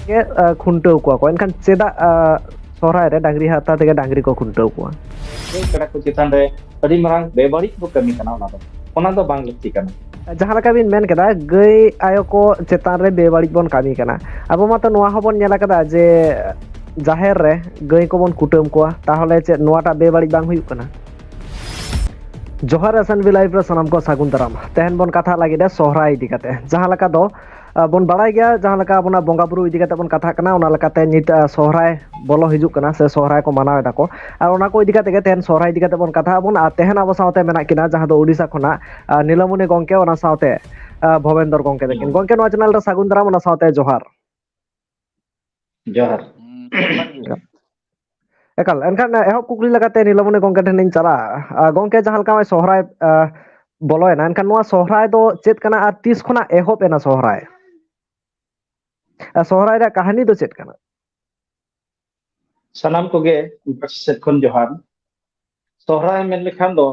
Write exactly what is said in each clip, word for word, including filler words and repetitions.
ᱜᱮ ᱠᱷᱩᱱᱴᱟᱹᱣ ᱠᱚᱣᱟ ᱠᱚ᱾ ᱮᱱᱠᱷᱟᱱ ᱪᱮᱫᱟᱜ ᱥᱚᱦᱨᱟᱭ ᱨᱮ ᱰᱟᱝᱨᱤ ᱦᱟᱨᱛᱟ ᱛᱮᱜᱮ ᱰᱟᱝᱨᱤ ᱠᱚ ᱠᱷᱩᱱᱴᱟᱹᱣ ᱠᱚᱣᱟ? ᱜᱟᱹᱭ ᱠᱟᱰᱟ ᱠᱚ ᱪᱮᱛᱟᱱ ᱨᱮ ᱟᱹᱰᱤ ᱢᱟᱨᱟᱝ ᱵᱮᱵᱟᱹᱲᱤᱡ ᱠᱚ ᱠᱟᱹᱢᱤ ᱠᱟᱱᱟ᱾ ᱚᱱᱟ ᱫᱚ ᱚᱱᱟ ᱫᱚ ᱵᱟᱝ ᱞᱟᱹᱠᱛᱤ ᱠᱟᱱᱟ᱾ ᱡᱟᱦᱟᱸ ᱞᱮᱠᱟ ᱵᱤᱱ ᱢᱮᱱ ᱠᱮᱫᱟ, ᱜᱟᱹᱭ ᱟᱭᱳ ᱠᱚ ᱪᱮᱛᱟᱱ ᱨᱮ ᱵᱮᱵᱟᱹᱲᱤᱡ ᱵᱚᱱ ᱠᱟᱹᱢᱤ ᱠᱟᱱᱟ᱾ ᱟᱵᱚ ᱢᱟᱛᱚ ᱱᱚᱣᱟ ᱦᱚᱸᱵᱚᱱ ᱧᱮᱞ ᱟᱠᱟᱫᱟ ᱡᱮ ᱡᱟᱦᱮᱨ ᱨᱮ ᱜᱟᱹᱭ ᱠᱚᱵᱚᱱ ᱠᱩᱴᱟᱹᱢ ᱠᱚᱣᱟ, ᱛᱟᱦᱚᱞᱮ ᱪᱮᱫ ᱱᱚᱣᱟᱴᱟᱜ ᱵᱮᱵᱟᱹᱲᱤᱡ ᱵᱟᱝ ᱦᱩᱭᱩᱜ ᱠᱟᱱᱟ? ᱡᱚᱦᱟᱨ, ᱮᱥ ᱮᱱ ᱵᱤ ᱞᱟᱭᱤᱵᱷ ᱨᱮ ᱥᱟᱱᱟᱢ ᱠᱚ ᱥᱟᱹᱜᱩᱱ ᱫᱟᱨᱟᱢ᱾ ᱛᱮᱦᱮᱧ ᱵᱚᱱ ᱠᱟᱛᱷᱟ ᱞᱟᱹᱜᱤᱫ ᱥᱚᱦᱨᱟᱭ ᱤᱫᱤ ᱠᱟᱛᱮ, ᱡᱟᱦᱟᱸ ᱞᱮᱠᱟ ᱫᱚ ᱵᱚᱱ ᱵᱟᱲᱟᱭ ᱜᱮᱭᱟ, ᱡᱟᱦᱟᱸ ᱞᱮᱠᱟ ᱟᱵᱚᱱᱟᱜ ᱵᱚᱸᱜᱟ ᱵᱩᱨᱩ ᱤᱫᱤ ᱠᱟᱛᱮ ᱵᱚᱱ ᱠᱟᱛᱷᱟᱜ ᱠᱟᱱᱟ, ᱚᱱᱟ ᱞᱮᱠᱟᱛᱮ ᱱᱤᱛ ᱥᱚᱦᱨᱟᱭ ᱵᱚᱞᱚ ᱦᱤᱡᱩᱜ ᱠᱟᱱᱟ ᱥᱮ ᱥᱚᱦᱨᱟᱭ ᱠᱚ ᱢᱟᱱᱟᱣ ᱮᱫᱟ ᱠᱚ᱾ ᱟᱨ ᱚᱱᱟ ᱠᱚ ᱤᱫᱤ ᱠᱟᱛᱮ ᱜᱮ ᱛᱮᱦᱮᱧ ᱥᱚᱦᱨᱟᱭ ᱤᱫᱤ ᱠᱟᱛᱮ ᱵᱚᱱ ᱠᱟᱛᱷᱟᱜ ᱟᱵᱚᱱ᱾ ᱟᱨ ᱛᱮᱦᱮᱧ ᱟᱵᱚ ᱥᱟᱶᱛᱮ ᱢᱮᱱᱟᱜ ᱠᱤᱱᱟ ᱡᱟᱦᱟᱸ ᱫᱚ ᱳᱰᱤᱥᱟ ᱠᱷᱚᱱᱟᱜ ᱱᱤᱞᱟᱢᱚᱱᱤ ᱜᱚᱝᱠᱮ, ᱚᱱᱟ ᱥᱟᱶᱛᱮ ᱵᱷᱚᱵᱮᱱᱫᱚᱨ ᱜᱚᱝᱠᱮ ᱛᱟᱹᱠᱤᱱ᱾ ᱜᱚᱝᱠᱮ, ᱱᱚᱣᱟ ᱪᱮᱱᱮᱞ ᱨᱮ ᱥᱟᱹᱜᱩᱱ ᱫᱟᱨᱟᱢ, ᱚᱱᱟ ᱥᱟᱶᱛᱮ ᱡᱚᱦᱟᱨ᱾ ᱡᱚᱦᱟᱨ᱾ ᱮᱠᱟᱞ, ᱮᱱᱠᱷᱟᱱ ᱮᱦᱚᱵ ᱠᱩᱠᱞᱤ ᱞᱮᱠᱟᱛᱮ ᱱᱤᱞᱟᱢᱚᱱᱤ ᱜᱚᱝᱠᱮ ᱴᱷᱮᱱ ᱤᱧ ᱪᱟᱞᱟᱜᱼᱟ᱾ ᱟᱨ ᱜᱚᱝᱠᱮ, ᱡᱟᱦᱟᱸ ᱞᱮᱠᱟ ᱱᱚᱜᱼᱚᱭ ᱥᱚᱦᱨᱟᱭ ᱵᱚᱞᱚᱭᱮᱱᱟ, ᱮᱱᱠᱷᱟᱱ ᱱᱚᱣᱟ ᱥᱚᱦᱨᱟᱭ ᱫᱚ ᱪᱮᱫ ᱠᱟᱱᱟ ᱟᱨ ᱛᱤᱥ ᱠᱷᱚᱱᱟᱜ ᱮᱦᱚᱵ ᱮᱱᱟ ᱥᱚᱦᱨᱟᱭ? ᱟᱨ ᱥᱚᱦᱨᱟᱭ ᱨᱮᱭᱟᱜ ᱠᱟᱹᱦᱱᱤ ᱫᱚ ᱪᱮᱫ ᱠᱟᱱᱟ? ᱥᱟᱱᱟᱢ ᱠᱚᱜᱮ ᱤᱧ ᱯᱟᱥᱴᱟ ᱥᱮᱫ ᱠᱷᱚᱱ ᱡᱚᱦᱟᱨ᱾ ᱥᱚᱦᱨᱟᱭ ᱢᱮᱱ ᱞᱮᱠᱷᱟᱱ ᱫᱚ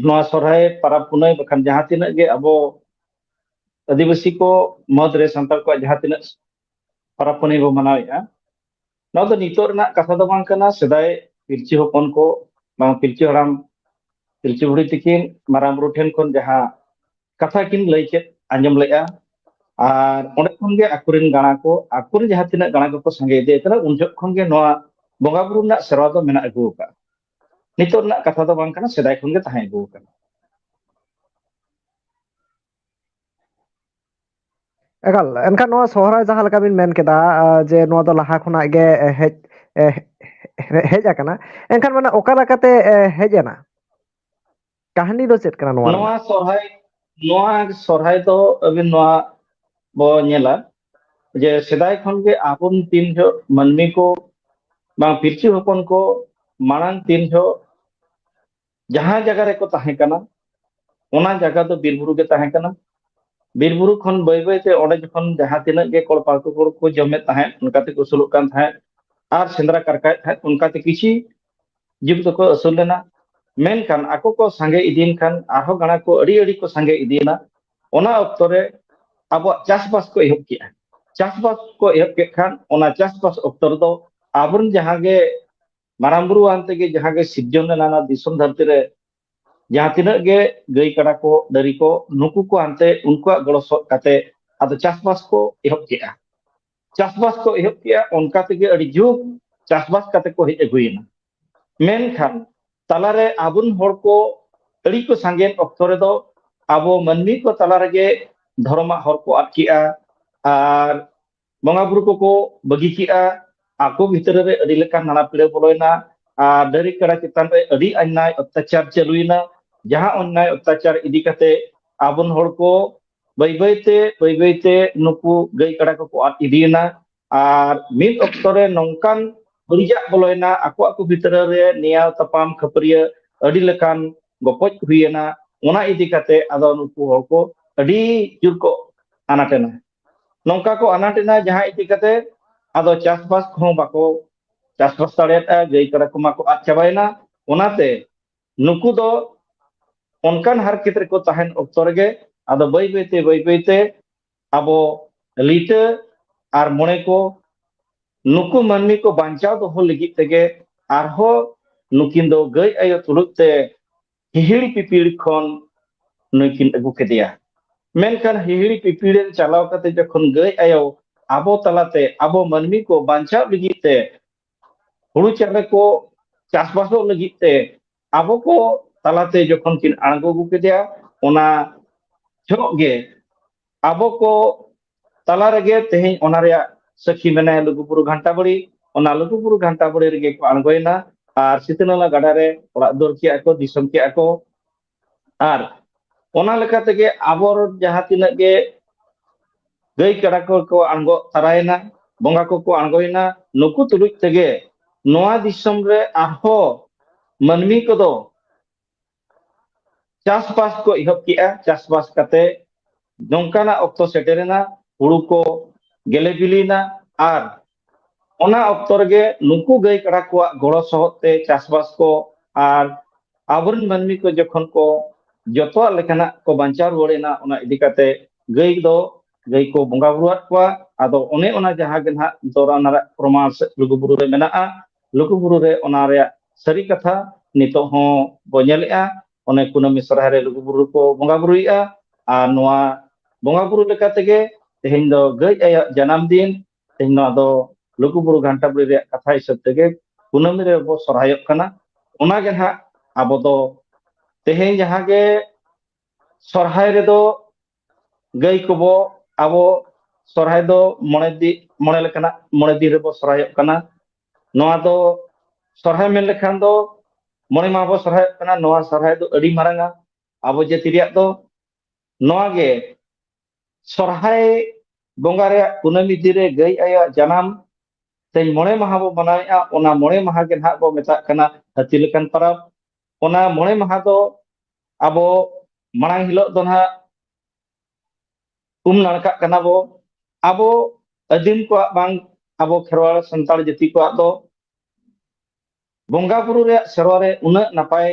ᱱᱚᱣᱟ ᱥᱚᱦᱨᱟᱭ ᱯᱟᱨᱟᱵᱽ ᱯᱩᱱᱟᱹᱭ ᱵᱟᱠᱷᱟᱱ ᱡᱟᱦᱟᱸ ᱛᱤᱱᱟᱹᱜ ᱜᱮ ᱟᱵᱚ ᱟᱹᱫᱤᱵᱟᱹᱥᱤ ᱠᱚ ᱢᱩᱫᱽ ᱨᱮ ᱥᱟᱱᱛᱟᱲ ᱠᱚᱣᱟᱜ ᱡᱟᱦᱟᱸ ᱛᱤᱱᱟᱹᱜ ᱯᱟᱨᱟᱵᱽ ᱯᱩᱱᱟᱹᱭ ᱵᱚ ᱢᱟᱱᱟᱣᱮᱫᱼᱟ, ᱱᱚᱣᱟ ᱫᱚ ᱱᱤᱛᱚᱜ ᱨᱮᱱᱟᱜ ᱠᱟᱛᱷᱟ ᱫᱚ ᱵᱟᱝ ᱠᱟᱱᱟ᱾ ᱥᱮᱫᱟᱭ ᱯᱤᱞᱪᱩ ᱦᱚᱯᱚᱱ ᱠᱚ, ᱵᱟᱝ ᱯᱤᱞᱪᱩ ᱦᱟᱲᱟᱢ, ᱯᱤᱞᱪᱩ ᱵᱩᱲᱦᱤ ᱛᱤᱠᱤᱱ ᱢᱟᱨᱟᱝ ᱵᱩᱨᱩ ᱴᱷᱮᱱ ᱠᱷᱚᱱ ᱡᱟᱦᱟᱸ ᱠᱟᱛᱷᱟ ᱠᱤᱱ ᱞᱟᱹᱭ ᱠᱮᱫ, ᱟᱸᱡᱚᱢ ᱞᱮᱫᱼᱟ, ᱟᱨ ᱚᱸᱰᱮ ᱠᱷᱚᱱ ᱜᱮ ᱟᱠᱚᱨᱮᱱ ᱜᱟᱬᱟ ᱠᱚ, ᱟᱠᱚᱨᱮᱱ ᱡᱟᱦᱟᱸ ᱛᱤᱱᱟᱹᱜ ᱜᱟᱬᱟ ᱠᱚᱠᱚ ᱥᱟᱸᱜᱮ ᱤᱫᱤᱭ ᱠᱟᱱᱟ, ᱩᱱ ᱡᱚᱦᱚᱜ ᱠᱷᱚᱱ ᱜᱮ ᱱᱚᱣᱟ ᱵᱚᱸᱜᱟ ᱵᱩᱨᱩ ᱨᱮᱱᱟᱜ ᱥᱮᱨᱣᱟ ᱫᱚ ᱢᱮᱱᱟᱜ ᱟᱹᱜᱩ ᱟᱠᱟᱫᱼᱟ᱾ ᱱᱤᱛᱚᱜ ᱨᱮᱱᱟᱜ ᱠᱟᱛᱷᱟ ᱫᱚ ᱵᱟᱝ ᱠᱟᱱᱟ, ᱥᱮᱫᱟᱭ ᱠᱷᱚᱱ ᱜᱮ ᱛᱟᱦᱮᱸ ᱟᱹᱜᱩ ᱟᱠᱟᱱᱟ᱾ ᱮᱠᱟᱞ, ᱮᱱᱠᱷᱟᱱ ᱱᱚᱣᱟ ᱥᱚᱦᱨᱟᱭ ᱡᱟᱦᱟᱸ ᱞᱮᱠᱟ ᱵᱤᱱ ᱢᱮᱱ ᱠᱮᱫᱟ, ᱟᱸ, ᱡᱮ ᱱᱚᱣᱟ ᱫᱚ ᱞᱟᱦᱟ ᱠᱷᱚᱱᱟᱜ ᱜᱮ, ᱮ, ᱦᱮᱡ, ᱮ, ᱦᱮ-, ᱦᱮᱡ ᱟᱠᱟᱱᱟ, ᱮᱱᱠᱷᱟᱱ ᱢᱟᱱᱮ ᱚᱠᱟ ᱞᱮᱠᱟᱛᱮ, ᱮ, ᱦᱮᱡ ᱮᱱᱟ? ᱠᱟᱹᱦᱱᱤ ᱫᱚ ᱪᱮᱫ ᱠᱟᱱᱟ ᱱᱚᱣᱟ ᱨᱮᱱᱟᱜ? ᱱᱚᱣᱟ ᱥᱚᱦᱨᱟᱭ, ᱱᱚᱣᱟ ᱥᱚᱦᱨᱟᱭ ᱫᱚ ᱟᱹᱵᱤᱱ ᱱᱚᱣᱟ ᱵᱚ ᱧᱮᱞᱟ ᱡᱮ ᱥᱮᱫᱟᱭ ᱠᱷᱚᱱ ᱜᱮ ᱟᱵᱚ ᱛᱤᱱ ᱡᱚᱦᱚᱜ ᱢᱟᱹᱱᱢᱤ ᱠᱚ ᱵᱟᱝ ᱯᱤᱞᱪᱩ ᱦᱚᱯᱚᱱ ᱠᱚ ᱢᱟᱲᱟᱝ ᱛᱤᱱ ᱡᱚᱦᱚᱜ ᱡᱟᱦᱟᱸ ᱡᱟᱭᱜᱟ ᱨᱮᱠᱚ ᱛᱟᱦᱮᱸ ᱠᱟᱱᱟ, ᱚᱱᱟ ᱡᱟᱭᱜᱟ ᱫᱚ ᱵᱤᱨ ᱵᱩᱨᱩ ᱜᱮ ᱛᱟᱦᱮᱸ ᱠᱟᱱᱟ᱾ ᱵᱤᱨ ᱵᱩᱨᱩ ᱠᱷᱚᱱ ᱵᱟᱹᱭ ᱵᱟᱹᱭ ᱛᱮ ᱚᱸᱰᱮ ᱡᱚᱠᱷᱚᱱ ᱡᱟᱦᱟᱸ ᱛᱤᱱᱟᱹᱜ ᱜᱮ ᱠᱚᱲ ᱯᱟᱨᱠᱚᱢ ᱠᱚ ᱡᱚᱢᱮᱫ ᱛᱟᱦᱮᱸᱫ, ᱚᱱᱠᱟ ᱛᱮᱠᱚ ᱟᱹᱥᱩᱞᱚᱜ ᱠᱟᱱ ᱛᱟᱦᱮᱸᱫ ᱟᱨ ᱥᱮᱸᱫᱽᱨᱟ ᱠᱟᱨᱠᱟᱭᱮᱫ ᱛᱟᱦᱮᱸᱫ, ᱚᱱᱠᱟ ᱛᱮ ᱠᱤᱪᱷᱤ ᱡᱤᱵᱽ ᱫᱚᱠᱚ ᱟᱹᱥᱩᱞ ᱞᱮᱱᱟ᱾ ᱢᱮᱱᱠᱷᱟᱱ ᱟᱠᱚ ᱠᱚ ᱥᱟᱸᱜᱮ ᱤᱫᱤᱭᱮᱱ ᱠᱷᱟᱱ ᱟᱨᱦᱚᱸ ᱜᱟᱬᱟ ᱠᱚ ᱟᱹᱰᱤ ᱟᱹᱰᱤ ᱠᱚ ᱥᱟᱸᱜᱮ ᱤᱫᱤᱭᱮᱱᱟ᱾ ᱚᱱᱟ ᱚᱠᱛᱚ ᱨᱮ ᱟᱵᱚᱣᱟᱜ ᱪᱟᱥᱵᱟᱥ ᱠᱚ ᱮᱦᱚᱵ ᱠᱮᱜᱼᱟ᱾ ᱪᱟᱥᱵᱟᱥ ᱠᱚ ᱮᱦᱚᱵ ᱠᱮᱫ ᱠᱷᱟᱱ, ᱚᱱᱟ ᱪᱟᱥᱵᱟᱥ ᱚᱠᱛᱚ ᱨᱮᱫᱚ ᱟᱵᱚᱨᱮᱱ ᱡᱟᱦᱟᱸ ᱜᱮ ᱢᱟᱨᱟᱝ ᱵᱩᱨᱩ ᱟᱱᱛᱮ ᱜᱮ ᱡᱟᱦᱟᱸ ᱜᱮ ᱥᱤᱨᱡᱚᱱ ᱞᱮᱱᱟ ᱱᱚᱣᱟ ᱫᱤᱥᱚᱢ ᱫᱷᱟᱹᱨᱛᱤ ᱨᱮ, ᱡᱟᱦᱟᱸ ᱛᱤᱱᱟᱹᱜ ᱜᱮ ᱜᱟᱹᱭ ᱠᱟᱰᱟ ᱠᱚ, ᱰᱟᱹᱨᱤ ᱠᱚ, ᱱᱩᱠᱩ ᱠᱚ ᱟᱱᱛᱮ ᱩᱱᱠᱩᱣᱟᱜ ᱜᱚᱲᱚ ᱥᱚᱫ ᱠᱟᱛᱮ ᱟᱫᱚ ᱪᱟᱥᱵᱟᱥ ᱠᱚ ᱮᱦᱚᱵ ᱠᱮᱜᱼᱟ᱾ ᱪᱟᱥᱵᱟᱥ ᱠᱚ ᱮᱦᱚᱵ ᱠᱮᱜᱼᱟ, ᱚᱱᱠᱟ ᱛᱮᱜᱮ ᱟᱹᱰᱤ ᱡᱩᱜᱽ ᱪᱟᱥᱵᱟᱥ ᱠᱟᱛᱮ ᱠᱚ ᱦᱮᱡ ᱟᱹᱜᱩᱭᱮᱱᱟ᱾ ᱢᱮᱱᱠᱷᱟᱱ ᱛᱟᱞᱟᱨᱮ ᱟᱵᱚᱨᱮᱱ ᱦᱚᱲ ᱠᱚ ᱟᱹᱰᱤ ᱠᱚ ᱥᱟᱸᱜᱮᱱ ᱚᱠᱛᱚ ᱨᱮᱫᱚ ᱟᱵᱚ ᱢᱟᱹᱱᱢᱤ ᱠᱚ ᱛᱟᱞᱟ ᱨᱮᱜᱮ ᱫᱷᱚᱨᱚᱢᱟᱜ ᱦᱚᱨ ᱠᱚ ᱟᱫ ᱠᱮᱜᱼᱟ᱾ ᱟᱨ ᱵᱚᱸᱜᱟ ᱵᱩᱨᱩ ᱠᱚᱠᱚ ᱵᱟᱹᱜᱤ ᱠᱮᱜᱼᱟ᱾ ᱟᱠᱚ ᱵᱷᱤᱛᱨᱤ ᱨᱮ ᱟᱹᱰᱤ ᱞᱮᱠᱟᱱ ᱱᱟᱲᱟ ᱯᱤᱲᱟᱹ ᱵᱚᱞᱚᱭᱮᱱᱟ᱾ ᱟᱨ ᱰᱟᱹᱨᱤ ᱠᱟᱰᱟ ᱪᱮᱛᱟᱱ ᱨᱮ ᱟᱹᱰᱤ ᱚᱱᱱᱟᱭ ᱚᱛᱛᱟᱪᱟᱨ ᱪᱟᱹᱞᱩᱭᱮᱱᱟ᱾ ᱡᱟᱦᱟᱸ ᱚᱱᱱᱟᱭ ᱚᱛᱛᱟᱪᱟᱨ ᱤᱫᱤ ᱠᱟᱛᱮ ᱟᱵᱚᱨᱮᱱ ᱦᱚᱲ ᱠᱚ ᱵᱟᱹᱭ ᱵᱟᱹᱭ ᱛᱮ, ᱵᱟᱹᱭ ᱵᱟᱹᱭ ᱛᱮ ᱱᱩᱠᱩ ᱜᱟᱹᱭ ᱠᱟᱰᱟ ᱠᱚᱠᱚ ᱟᱫ ᱤᱫᱤᱭᱮᱱᱟ᱾ ᱟᱨ ᱢᱤᱫ ᱚᱠᱛᱚ ᱨᱮ ᱱᱚᱝᱠᱟᱱ ᱵᱟᱹᱲᱤᱡᱟᱜ ᱵᱚᱞᱚᱭᱮᱱᱟ, ᱟᱠᱚ ᱟᱠᱚ ᱵᱷᱤᱛᱨᱤ ᱨᱮ ᱱᱮᱭᱟᱣ ᱛᱟᱯᱟᱢ ᱠᱷᱟᱹᱯᱟᱹᱨᱤᱭᱟᱹ, ᱟᱹᱰᱤ ᱞᱮᱠᱟᱱ ᱜᱚᱯᱚᱡ ᱦᱩᱭᱮᱱᱟ᱾ ᱚᱱᱟ ᱤᱫᱤ ᱠᱟᱛᱮ ᱟᱫᱚ ᱱᱩᱠᱩ ᱦᱚᱲ ᱠᱚ ᱟᱹᱰᱤ ᱡᱳᱨ ᱠᱚ ᱟᱱᱟᱴ ᱮᱱᱟ᱾ ᱱᱚᱝᱠᱟ ᱠᱚ ᱟᱱᱟᱴ ᱮᱱᱟ, ᱡᱟᱦᱟᱸ ᱤᱫᱤ ᱠᱟᱛᱮ ᱟᱫᱚ ᱪᱟᱥᱵᱟᱥ ᱠᱚᱦᱚᱸ ᱵᱟᱠᱚ ᱪᱟᱥᱵᱟᱥ ᱫᱟᱲᱮᱭᱟᱫᱼᱟ, ᱜᱟᱹᱭ ᱠᱟᱰᱟ ᱠᱚᱢᱟ ᱠᱚ ᱟᱫ ᱪᱟᱵᱟᱭᱮᱱᱟ᱾ ᱚᱱᱟᱛᱮ ᱱᱩᱠᱩ ᱫᱚ ᱚᱱᱠᱟᱱ ᱦᱟᱨᱠᱮᱛ ᱨᱮᱠᱚ ᱛᱟᱦᱮᱱ ᱚᱠᱛᱚ ᱨᱮᱜᱮ ᱟᱫᱚ ᱵᱟᱹᱭ ᱵᱟᱹᱭᱛᱮ, ᱵᱟᱹᱭ ᱵᱟᱹᱭᱛᱮ ᱟᱵᱚ ᱞᱤᱴᱟᱹ ᱟᱨ ᱢᱚᱬᱮ ᱠᱚ ᱱᱩᱠᱩ ᱢᱟᱹᱱᱢᱤ ᱠᱚ ᱵᱟᱧᱪᱟᱣ ᱫᱚᱦᱚ ᱞᱟᱹᱜᱤᱫ ᱛᱮᱜᱮ ᱟᱨᱦᱚᱸ ᱱᱩᱠᱤᱱ ᱫᱚ ᱜᱟᱹᱭ ᱟᱭᱳ ᱛᱩᱞᱩᱡ ᱛᱮ ᱦᱤᱦᱤᱲᱤ ᱯᱤᱯᱤᱲ ᱠᱷᱚᱱ ᱱᱩᱭ ᱠᱤᱱ ᱟᱹᱜᱩ ᱠᱮᱫᱮᱭᱟ᱾ ᱢᱮᱱᱠᱷᱟᱱ ᱦᱤᱦᱤᱲᱤ ᱯᱤᱯᱤᱲ ᱨᱮ ᱪᱟᱞᱟᱣ ᱠᱟᱛᱮ ᱡᱚᱠᱷᱚᱱ ᱜᱟᱹᱭ ᱟᱭᱳ ᱟᱵᱚ ᱛᱟᱞᱟᱛᱮ, ᱟᱵᱚ ᱢᱟᱹᱱᱢᱤ ᱠᱚ ᱵᱟᱧᱪᱟᱣ ᱞᱟᱹᱜᱤᱫ ᱛᱮ, ᱦᱩᱲᱩ ᱪᱟᱣᱞᱮ ᱠᱚ ᱪᱟᱥᱵᱟᱥᱚᱜ ᱞᱟᱹᱜᱤᱫ ᱛᱮ ᱟᱵᱚ ᱠᱚ ᱛᱟᱞᱟᱛᱮ ᱡᱚᱠᱷᱚᱱ ᱠᱤᱱ ᱟᱬᱜᱚ ᱟᱹᱜᱩ ᱠᱮᱫᱮᱭᱟ, ᱚᱱᱟ ᱡᱚᱦᱚᱜ ᱜᱮ ᱟᱵᱚ ᱠᱚ ᱛᱟᱞᱟ ᱨᱮᱜᱮ ᱛᱮᱦᱮᱧ ᱚᱱᱟ ᱨᱮᱭᱟᱜ ᱥᱟᱹᱠᱷᱤ ᱢᱮᱱᱟᱭᱟ ᱞᱩᱜᱩᱵᱩᱨᱩ ᱜᱷᱟᱱᱴᱟ ᱵᱟᱲᱤ᱾ ᱚᱱᱟ ᱞᱩᱜᱩᱵᱩᱨᱩ ᱜᱷᱟᱱᱴᱟ ᱵᱟᱲᱤ ᱨᱮᱜᱮ ᱠᱚ ᱟᱬᱜᱚᱭᱮᱱᱟ᱾ ᱟᱨ ᱥᱤᱛᱟᱹᱱᱟᱞᱟ ᱜᱟᱰᱟ ᱨᱮ ᱚᱲᱟᱜ ᱫᱩᱣᱟᱹᱨ ᱠᱮᱜᱼᱟ ᱠᱚ, ᱫᱤᱥᱚᱢ ᱠᱮᱜᱼᱟ ᱠᱚ᱾ ᱟᱨ ᱚᱱᱟ ᱞᱮᱠᱟ ᱛᱮᱜᱮ ᱟᱵᱚ ᱡᱟᱦᱟᱸ ᱛᱤᱱᱟᱹᱜ ᱜᱮ ᱜᱟᱹᱭ ᱠᱟᱰᱟ ᱠᱚ ᱠᱚ ᱟᱬᱜᱚ ᱛᱟᱨᱟᱭᱮᱱᱟ, ᱵᱚᱸᱜᱟ ᱠᱚᱠᱚ ᱟᱬᱜᱚᱭᱮᱱᱟ, ᱱᱩᱠᱩ ᱛᱩᱞᱩᱡ ᱛᱮᱜᱮ ᱱᱚᱣᱟ ᱫᱤᱥᱚᱢ ᱨᱮ ᱟᱨᱦᱚᱸ ᱢᱟᱹᱱᱢᱤ ᱠᱚᱫᱚ ᱪᱟᱥᱵᱟᱥ ᱠᱚ ᱮᱦᱚᱵ ᱠᱮᱜᱼᱟ᱾ ᱪᱟᱥᱵᱟᱥ ᱠᱟᱛᱮ ᱱᱚᱝᱠᱟᱱᱟᱜ ᱚᱠᱛᱚ ᱥᱮᱴᱮᱨᱮᱱᱟ, ᱦᱩᱲᱩ ᱠᱚ ᱜᱮᱞᱮ ᱵᱤᱞᱤᱭᱮᱱᱟ᱾ ᱟᱨ ᱚᱱᱟ ᱚᱠᱛᱚ ᱨᱮᱜᱮ ᱱᱩᱠᱩ ᱜᱟᱹᱭ ᱠᱟᱰᱟ ᱠᱚᱣᱟᱜ ᱜᱚᱲᱚ ᱥᱚᱦᱚᱫ ᱛᱮ ᱪᱟᱥᱵᱟᱥ ᱠᱚ ᱟᱨ ᱟᱵᱚᱨᱮᱱ ᱢᱟᱹᱱᱢᱤ ᱠᱚ ᱡᱚᱠᱷᱚᱱ ᱠᱚ ᱡᱚᱛᱚᱣᱟᱜ ᱞᱮᱠᱟᱱᱟᱜ ᱠᱚ ᱵᱟᱧᱪᱟᱣ ᱨᱩᱣᱟᱹᱲ ᱮᱱᱟ, ᱚᱱᱟ ᱤᱫᱤ ᱠᱟᱛᱮ ᱜᱟᱹᱭ ᱫᱚ ᱜᱟᱹᱭ ᱠᱚ ᱵᱚᱸᱜᱟ ᱵᱩᱨᱩᱣᱟᱫ ᱠᱚᱣᱟ᱾ ᱟᱫᱚ ᱚᱱᱮ ᱚᱱᱟ ᱡᱟᱦᱟᱸ ᱜᱮ ᱱᱟᱦᱟᱜ ᱫᱚᱨᱟ ᱱᱟᱨᱟᱜ ᱯᱨᱚᱢᱟᱬ ᱥᱮ ᱞᱩᱜᱩᱵᱩᱨᱩ ᱨᱮ ᱢᱮᱱᱟᱜᱼᱟ, ᱞᱩᱜᱩᱵᱩᱨᱩ ᱨᱮ ᱚᱱᱟ ᱨᱮᱭᱟᱜ ᱥᱟᱹᱨᱤ ᱠᱟᱛᱷᱟ ᱱᱤᱛᱚᱜ ᱦᱚᱸ ᱵᱚ ᱧᱮᱞᱮᱜᱼᱟ᱾ ᱚᱱᱮ ᱠᱩᱱᱟᱹᱢᱤ ᱥᱚᱨᱦᱟᱭ ᱨᱮ ᱞᱩᱜᱩᱵᱩᱨᱩ ᱨᱮᱠᱚ ᱵᱚᱸᱜᱟ ᱵᱩᱨᱩᱭᱮᱫᱼᱟ᱾ ᱟᱨ ᱱᱚᱣᱟ ᱵᱚᱸᱜᱟ ᱵᱩᱨᱩ ᱞᱮᱠᱟ ᱛᱮᱜᱮ ᱛᱮᱦᱮᱧ ᱫᱚ ᱜᱟᱹᱭ ᱟᱭᱟᱜ ᱡᱟᱱᱟᱢ ᱫᱤᱱ, ᱛᱮᱦᱮᱧ ᱱᱚᱣᱟ ᱫᱚ ᱞᱩᱜᱩᱵᱩᱨᱩ ᱜᱷᱟᱱᱴᱟ ᱵᱟᱲᱮ ᱨᱮᱭᱟᱜ ᱠᱟᱛᱷᱟ ᱦᱤᱥᱟᱹᱵ ᱛᱮᱜᱮ ᱠᱩᱱᱟᱹᱢᱤ ᱨᱮᱵᱚ ᱥᱚᱨᱦᱟᱭᱚᱜ ᱠᱟᱱᱟ᱾ ᱚᱱᱟ ᱜᱮ ᱱᱟᱦᱟᱜ ᱟᱵᱚ ᱫᱚ ᱛᱮᱦᱮᱧ ᱡᱟᱦᱟᱸ ᱜᱮ ᱥᱚᱨᱦᱟᱭ ᱨᱮᱫᱚ ᱜᱟᱹᱭ ᱠᱚᱵᱚ ᱟᱵᱚ ᱥᱚᱨᱦᱟᱭ ᱫᱚ ᱢᱚᱬᱮ ᱫᱤ-, ᱢᱚᱬᱮ ᱞᱮᱠᱟᱱᱟᱜ ᱢᱚᱬᱮ ᱫᱤᱱ ᱨᱮᱵᱚ ᱥᱚᱨᱦᱟᱭᱚᱜ ᱠᱟᱱᱟ᱾ ᱱᱚᱣᱟ ᱫᱚ ᱥᱚᱨᱦᱟᱭ ᱢᱮᱱ ᱞᱮᱠᱷᱟᱱ ᱫᱚ ᱢᱚᱬᱮ ᱢᱟᱦᱟ ᱵᱚ ᱥᱚᱨᱦᱟᱭᱚᱜ ᱠᱟᱱᱟ᱾ ᱱᱚᱣᱟ ᱥᱚᱨᱦᱟᱭ ᱫᱚ ᱟᱹᱰᱤ ᱢᱟᱨᱟᱝᱟ ᱟᱵᱚ ᱡᱟᱹᱛᱤ ᱨᱮᱭᱟᱜ ᱫᱚ᱾ ᱱᱚᱣᱟ ᱜᱮ ᱥᱚᱨᱦᱟᱭ ᱵᱚᱸᱜᱟ ᱨᱮᱭᱟᱜ ᱠᱩᱱᱟᱹᱢᱤ ᱫᱤᱱ ᱨᱮ ᱜᱟᱹᱭ ᱟᱭᱳᱣᱟᱜ ᱡᱟᱱᱟᱢ ᱛᱮᱦᱮᱧ ᱢᱚᱬᱮ ᱢᱟᱦᱟ ᱵᱚ ᱢᱟᱱᱟᱣᱮᱫᱼᱟ᱾ ᱚᱱᱟ ᱢᱚᱬᱮ ᱢᱟᱦᱟ ᱜᱮ ᱱᱟᱦᱟᱜ ᱵᱚ ᱢᱮᱛᱟᱜ ᱠᱟᱱᱟ ᱦᱟᱹᱛᱤ ᱞᱮᱠᱟᱱ ᱯᱚᱨᱚᱵᱽ᱾ ᱚᱱᱟ ᱢᱚᱬᱮ ᱢᱟᱦᱟ ᱫᱚ ᱟᱵᱚ ᱢᱟᱲᱟᱝ ᱦᱤᱞᱳᱜ ᱫᱚ ᱱᱟᱦᱟᱜ ᱩᱢ ᱱᱟᱲᱠᱟᱜ ᱠᱟᱱᱟ ᱵᱚ᱾ ᱟᱵᱚ ᱟᱹᱫᱤᱢ ᱠᱚᱣᱟᱜ ᱵᱟᱝ, ᱟᱵᱚ ᱠᱷᱮᱨᱣᱟᱲ ᱥᱟᱱᱛᱟᱲ ᱡᱟᱹᱛᱤ ᱠᱚᱣᱟᱜ ᱫᱚ ᱵᱚᱸᱜᱟ ᱵᱩᱨᱩ ᱨᱮᱭᱟᱜ ᱥᱮᱨᱣᱟ ᱨᱮ ᱩᱱᱟᱹᱜ ᱱᱟᱯᱟᱭ